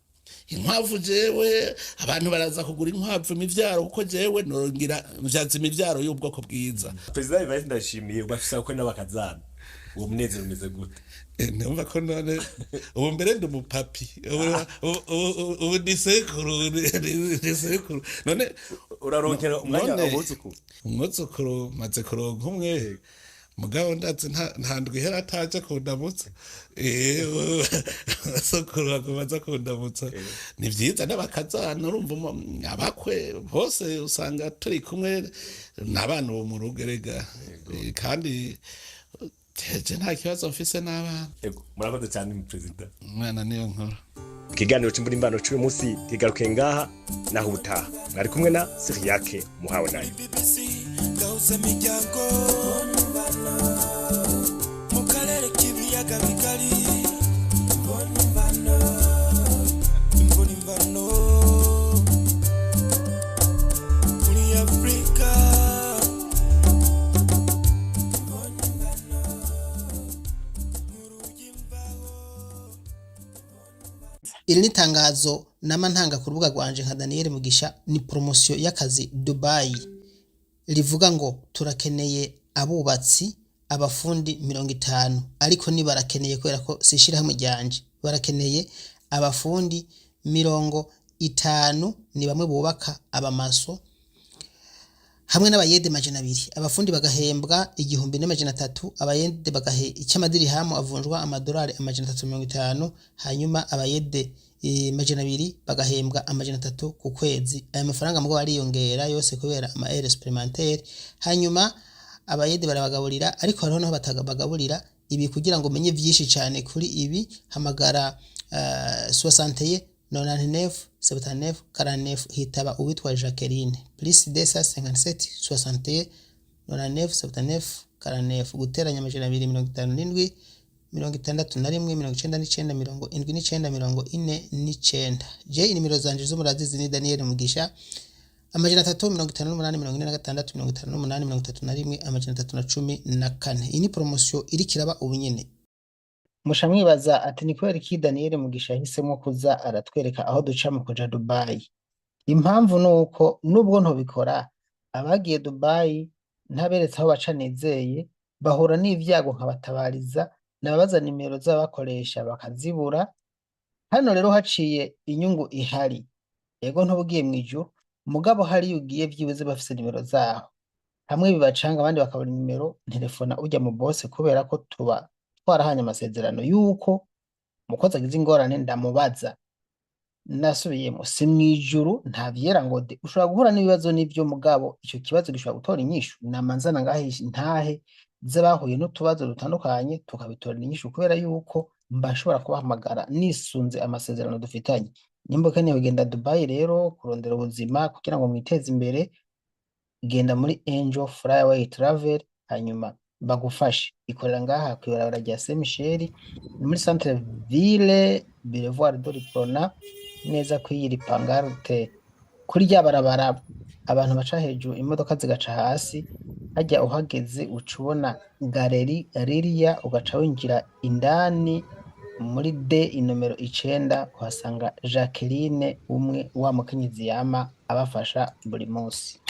Inkwavu jewe abantu baraza kugura inkwavu imivyaro, kuko jewe norongira mvyaza imivyaro y'ubwoko bwiza. Perezida Evariste Ndayishimiye, bafise ko n'abakazana, uwo munezero umeze gute? Numva ko none ubu mbere ndi umupapi, ubu ni sekuru, ni sekuru none. Uraronkera umwanya abuzukuru? Umwuzukuru maze kuronka umwe, mugabo ndazi nta ndwi ihera ataje kundamutsa. Sokuru aguma aza kundamutsa, ni vyiza. N'abakazana urumva abakwe bose usanga turi kumwe n'abana ubu mu rugo erega. Kandi jeje nta kibazo mfise n'abana. Yego, murakoze cyane perezida. Umwana niyo nkuru. Ikiganiro c'Imbura c'uyu munsi kigarukiye ngaha, naho ubutaha mwari kumwe na Siriyake Muhawe nayo. BBC gahuza miryango mu karere k'ibiyaga bigari. Imvano, imvano, imvano muri Afurika. Imvano, imvano, nkuru y'imvaho. Iri ni itangazo nama ntanga ku rubuga rwanje nka Daniel Mugisha, ni promosiyo y'akazi Dubai, rivuga ngo turakeneye abubatsi, abafundi 50, ariko ni barakeneye kubera ko si ishirahamwe ryanje. Barakeneye abafundi 50, ni bamwe bubaka, abamaso, hamwe n'abayede 200. Abafundi bagahembwa 1300, abayede bagahe icy'amadirihamu avunjwa amadolari 350, hanyuma abayede 200 bagahembwa 300 ku kwezi. Aya mafaranga mugabo ariyongera yose kubera ama heures supplémentaires. Hanyuma abayede barabagaburira, ariko hariho naho batabagaburira. Ibi kugira ngo umenye byinshi cyane kuri ibi, hamagara 61 99 79 49, hitaba uwitwa Jacqueline, plus 257 61 99 79 49, guteranya 257 61 99 79 49. Je inimero zanje z'umurazizi ni Daniel Mugisha, 358 46 58 31 314. Iyi ni promosiyo iriko iraba ubu nyene. Musha mwibaza ati ni kubera iki Daniel Mugisha yahisemo kuza aratwereka aho duca mu kuja Dubai? Impamvu ni uko nubwo ntobikora, abagiye Dubai ntaberetse aho baca nizeye bahura n'ivyago nkabatabariza, nababaza nimero z'abakoresha bakazibura. Hano rero haciye inyungu ihari. Yego, ntubugiye mw'ijuru, mugabo hariyo ugiye vyibuze bafise nimero zaho. Hamwe bibacanga abandi bakabura nimero, ntelefona ujya mu bose, kubera ko tuba twarahanye amasezerano yuko umukozi agize ingorane ndamubaza. Nasubiyemo, si mw'ijuru, nta vyera ngo de. Ushobora guhura n'ibibazo n'ivyo, mugabo ico kibazo gishobora gutora inyishu. Nama nzana ngahe ntahe z'abahuye n'utubazo dutandukanye, tukabitorera inyishu, kubera yuko mba nshobora kubahamagara nisunze amasezerano dufitanye. Nimba ukeneye kugenda Dubai rero kurondera ubuzima kugira ngo mwiteze imbere, genda muri Angel Flyaway Travel, hanyuma bagufashe. Ikorera ngaha kw'ibarabara rya Saint Michel, ni muri centre ville, Boulevard de l'Uprona, neza kw'iyi pancarte, kuri rya barabara abantu baca hejuru imodoka zigaca hasi. Harya uhageze uca ubona galeri ririya, ugaca winjira indani muri D inomero 9, uhasanga Jacqueline umwe wa mukenyezi yama abafasha buri munsi.